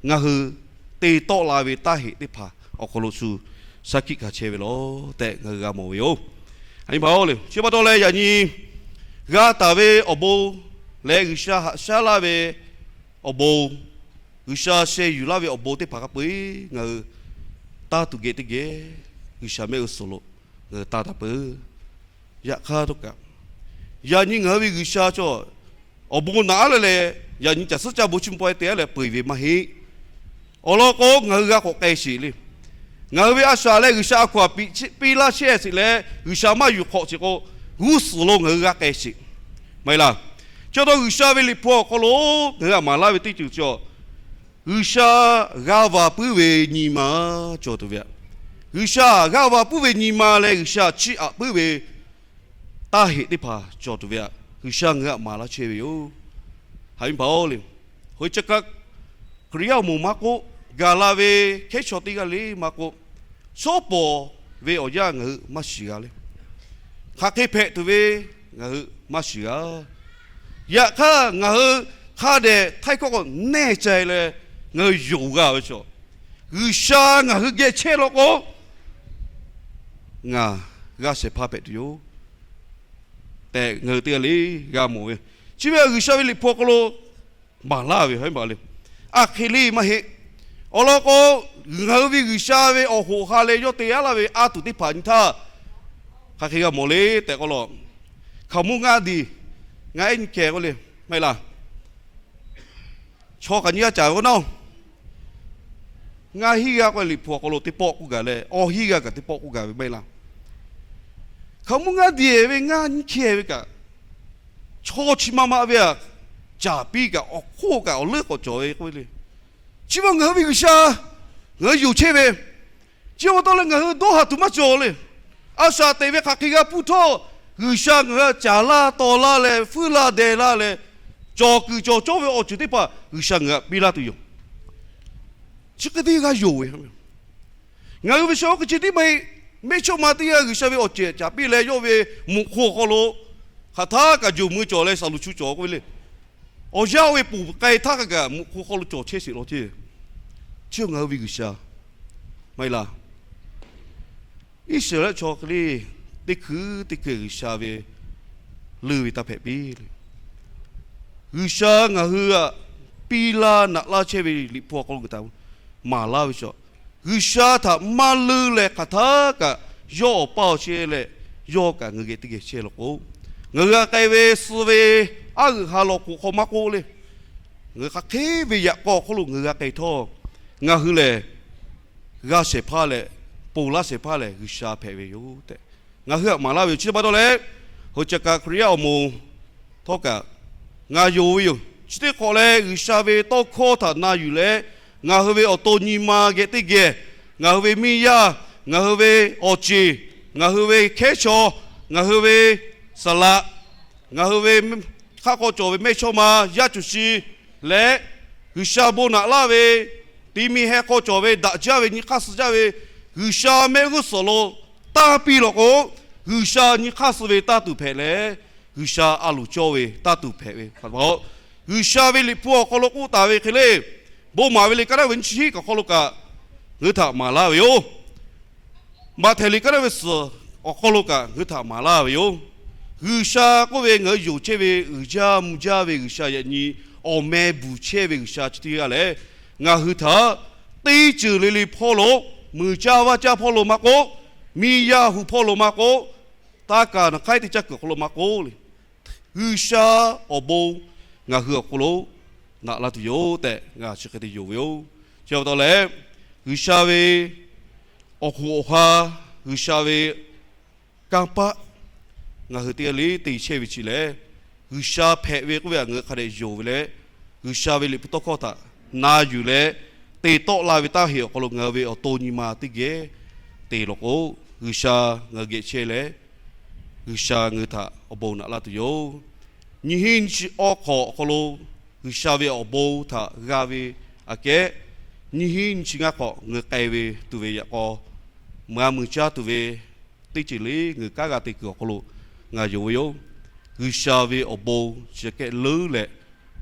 ngaˬ hui te tawˆ la ve taˇ heꞈ teˇ hpaˍ awˬ hk'aw lo shu shaˉ hkiˆ hkanˍ chehˇ ve law tehꞈ ngaˬ hui g'a mawˬ ve yoˬ. Chi pa taw leh yaꞈ nyi g'a taˍ ve awˬ bon leh G'uiˬsha haꞈ shaˉ laˇ ve awˬ bon, G'uiˬsha sheh yuˬ laˇ ve awˬ bon teˇ hpaˍ hk'a peu-eˬ ngaˬ hui taˇ tuˬ geh teˇ geh G'uiˬsha mehˆ g'uˇ suhˍ lo ngaˬ hui taˇ taˍ peuˬ. Yaꞈ hk'aˇ htawˇ kaꞈ, yaꞈ nyi ngaˬ hui ve G'uiˬsha chaw awˬ bon naꞈ aˉ le leh, yaꞈ nyi caˬ suhˉ caˇ bon chiˇ mvuh pawehˇ te aˉ leh peu-eˬ ve maˇ heˆ. Awˬ lawn k'o ngaˬ hui g'a k'awꞈ k'ai sheˍ le. Ngaˬ hui ve a shaꞈ leh G'uiˬsha a hkaw aꞈ piˇ laˇ chehˇ sheˍ leh G'uiˬsha maˇ yuˬ hk'awꞈ sheˍ k'o, g'uˇ suhˍ lo ngaˬ hui g'a k'ai sheˍ. Maˇ heˆ laˇ. Chi pa taw G'uiˬsha ve Liꞈ hpu awˬ hk'aw lo ngaˬ hui aꞈ maˍ laˇ ve teˇ ceuˬ chi, G'uiˬsha g'a va puiˉ ve nyi ma cawˬ tuˬ ve aꞈ, G'uiˬsha g'a va puiˉ ve nyi ma leh G'uiˬsha chiˇ aꞈ puiˉ ve taˇ heꞈ teˇ hpaˍ cawˬ tuˬ ve aꞈ, G'uiˬsha ngaˬ hui aꞈ maˍ laˇ chehˇ ve yoˬ. Haꞈ ve pa-oˬ le, hoꞈ ca kaˇ Hkriꞈ yaˇ awˬ moˍ maˇ k'oˆ, gaˬ la ve hkehˉ chaw teˇ g'aˇ le maˇ k'oˆ, shawˉ pawˍ ve awˬ yanˇ ngaˬ hui maˇ shiˍ g'a le. Hk'aˬ hk'e hpehꞈ tuˬ ve ngaˬ hui maˇ shiˍ g'a. Yaꞈ hk'aˇ ngaˬ hui hk'a dehꞈ htaiˇ hkawˇ k'o nehˇ ca leh ngaˬ hui yonˍ g'a ve chaw, G'uiˬsha ngaˬ hui geh chehˇ law k'o, ngaˬ g'a shehˍ hpaˇ hpehꞈ tuˬ yoˬ tehꞈ ngaˬ hui teˇ g'aˇ le g'a mawˬ ve. Chi ve G'uiˬsha ve Liꞈ hpu awˬ hk'aw lo maˍ laˇ ve ha maˬ le. Aˬ hk'e le maˇ heˆ. Awˬ lawn k'o, ngaˬ hui ve G'uiˬsha ve awˬ hoꞈ ha leh yawˇ te aˉ laˇ ve a tuˬ teˇ hpaˍ nyi htaˇ, hk'aˬ hk'e g'a mawˬ le tehꞈ k'oˆ law, hkaoˍmonˇ ngaˇ diˬ, ngaˇ ehˉ nyi hkeh k'oˆ le, maˇ heˆ laˇ. Chaw kaꞈ nyi g'a caˍ ve k'o nawˉ, ngaˇ hinˉ g'aˇ k'oˆ Liꞈ hpu awˬ hk'aw lo teˇ pawˆ k'oˆ gaˬ leh, awˬ hinˉ g'aˇ kaꞈ teˇ pawˆ k'oˆ gaˬ ve maˇ heˆ laˇ. Hkaoˍmonˇ ngaˇ diˬ ve ngaˇ nyi hkeh ve kaꞈ, chaw chi ma ma ve aꞈ, caˍ piˇ kaꞈ awˬ hk'oˆ kaꞈ awˬ leuˉ k'awꞈ cawˬ ve k'oˆ ve le. Chi ma ngaˬ hui ve G'uiˬsha, ngaˬ hui yonˍ chehˇ ve, Chi pa taw leh ngaˬ hui dawˇ haˍ tuˬ maˇ cawˬ le. A shaꞈ teꞈ ve hk'aˬ hk'e g'a pfuhˇ htawˇ, G'uiˬsha ngaˬ hui htaꞈ caˍ laˇ taw laˇ leh, fuiˉ laˇ deh laˇ leh, cawˬ kuiˬ cawˬ cawˇ ve awˬ ceuˬ teˇ hpaˍ G'uiˬsha ngaˬ hui htaꞈ piˇ laˇ tuˬ yoˬ. Chi hk'e te g'a yonˍ ve, ngaˬ hui ve shaw hk'e chi tiˉ maˇ heˆ. Mehˇchawˇma teˇ g'aˇ G'uiˬsha ve awˬ cehˬ caˍ piˇ leh, yawˇ ve muꞈ hk'oˆ awˬ hk'aw lo hk'aˬ htaˇ kaꞈ jawˬ mui cawˬ leh, saˍ loˍ chu cawˬ k'oˆ ve le. Awˬ yanˇ oˇ ve ponˬ k'ai htaˇ kaꞈ muꞈ hk'oˆ hk'aw lo cawˬ chehˇ sheˍ law ceˇ. Chi ngaˬ hui ve G'uiˬsha maˇ heˆ laˇ. Iˉsaˍreˍlaˆ chaw hk'e le, teˇ hkui teˇ hkui G'uiˬsha ve leuˇ ve taˇ hpehꞈ piˇ le. G'uiˬsha ngaˬ hui htaꞈ piˇ laˇ naꞈ laˇ chehˇ ve Liꞈ hpu awˬ hk'aw lo ngaˬ hui htaꞈ maˍ laˇ ve chaw, G'uiˬsha htaꞈ maˇ leuˇ leh hk'aˬ htaˇ kaꞈ yawˇ awˬ paˇ awˬ chehˇ leh, yawˇ kaꞈ ngaˬ hui geh teˇ geh chehˇ law k'o, ngaˬ hui g'a k'ai ve suh ve aˉ g'uiˬ ha lawˬ k'oˍ hk'aw maˇ k'oˆ le, ngaˬ hui hk'aˬ hk'e ve yaꞈ k'aw awˬ hk'oˆ lo ngaˬ hui g'a k'ai htawˇ, ngaˬ hui lehˬ g'a shehˍ hpaˇ leh ponˬ laˇ shehˍ hpaˇ lehˬ G'uiˬsha hpehꞈ ve yoˬ tehꞈ, ngaˬ hui htaꞈ maˍ laˇ ve yoˬ. Chi htaꞈ pa taw leh, Hoˍ caꞈ kaꞈ Hkriꞈ yaˇ awˬ moˍ htawˇ kaꞈ ngaˬ yonˍ ve yoˬ. Chi teˇ hk'awꞈ leh G'uiˬsha ve tawˇ hkawˇ htaꞈ na yuˬ leh, ngaˬ hui ve awˬ to nyi ma geh teˇ geh, ngaˬ hui ve miˇ yaˇ, ngaˬ hui ve awˬ ceˬ, ngaˬ hui ve hkehˉ chaw, ngaˬ hui ve saˍ laꞈ, ngaˬ hui ve hk'aˆ hk'aw cawˬ ve mehˇchawˇma yaˇ cuˬ shi leh, G'uiˬsha bon naꞈ laˇ ve, ti mi heh hk'aw cawˬ ve daꞈ jaˇ ve nyi hk'aˇ suh jaˇ ve, G'uiˬsha mehˆ g'uˇ suhˍ lo tanˇ piˇ law k'o, G'uiˬsha nyi hk'aˇ suh ve tanˇ tuˬ hpehꞈ leh, G'uiˬsha a loˍ cawˇ ve tanˇ tuˬ hpehꞈ ve pa taw, G'uiˬsha ve Liꞈ hpu awˬ hk'aw lo k'oˆ taˍ ve hk'e le, Bon maˍ ve liꞈ kaˉ naˉ ve nyiˇ chi hiˆ kaꞈ awˬ hk'aw lo kaꞈ ngaˬ hui htaꞈ maˍ laˇ ve yoˬ. Maꞈhtehˍ liꞈ kaˉ naˉ ve suhˍ awˬ hk'aw lo kaꞈ ngaˬ hui htaꞈ maˍ laˇ ve yoˬ. G'uiˬsha k'oˆ ve ngaˬ hui yonˍ chehˇ ve uiˍ jaˇ mvuh jaˇ ve G'uiˬsha yaꞈ nyi awˬ meh bvuhˬ chehˇ ve G'uiˬsha chi teˇ g'aˇ lehˬ, ngaˬ hui htaꞈ teˇ ceuˬ le le hpawˇ lo, muiˬ caˇ vaˇ caˇ hpawˇ lo maˇ k'oˆ, miˇ yaˇ hu hpawˇ lo maˇ k'oˆ, taˇ kaˍ naˬ hk'aiˉ teˇ caˇ kuiˬ awˬ hk'aw lo maˇ k'oˆ le, G'uiˬsha awˬ bon ngaˬ hui awˬ hk'aw lo naꞈ laˇ tuˬ yoˬ tehꞈ ngaˬ chi hk'e te yonˍ ve yoˬ. Chi pa taw leh, G'uiˬsha ve awˬ hoꞈ awˬ ha, G'uiˬsha ve kanˇ paˆ ngaˬ hui teˇ g'aˇ le te chehˇ ve chi lehˬ, G'uiˬsha hpehꞈ ve k'oˆ ve htaꞈ ngaˬ hui hk'a dehꞈ yonˍ ve leh, G'uiˬsha ve liꞈ hpu tawˇ hkawˇ htaꞈ na yuˬ leh te tawˆ la ve taˇ heꞈ awˬ hk'aw lo ngaˬ hui ve awˬ to nyi ma teˇ geh te law k'o, G'uiˬsha ngaˬ hui geh chehˇ leh, G'uiˬsha ngaˬ hui htaꞈ awˬ bon naꞈ laˇ tuˬ yoˬ. Nyiˇ hinˉ nyiˇ chi awˇ hk'awꞈ awˬ hk'aw lo G'uiˬsha ve awˬ bon htaꞈ g'a ve aꞈ kehˉ, nyiˇ hinˉ nyiˇ chi ngaˇ hk'awꞈ ngaˬ hui k'ai ve tuˬ ve yaꞈ k'aw, mvuhˇ g'a mui caˇ tuˬ ve teˇ ceuˬ le ngaˬ hui kanˉ g'a te kuiˬ awˬ hk'aw lo ngaˬ yonˍ ve yoˬ. G'uiˬsha ve awˬ bon chi aꞈ kehˉ leuˉ leh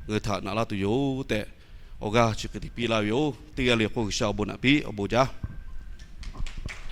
ngaˬ hui htaꞈ naꞈ laˇ tuˬ yoˬ tehꞈ, awˬ g'aˇ chi hk'e te piˇ laˇ ve yoˬ. Teˇ g'aˇ le k'o G'uiˬsha awˬ bon naꞈ piˇ awˬ bon jaˇ.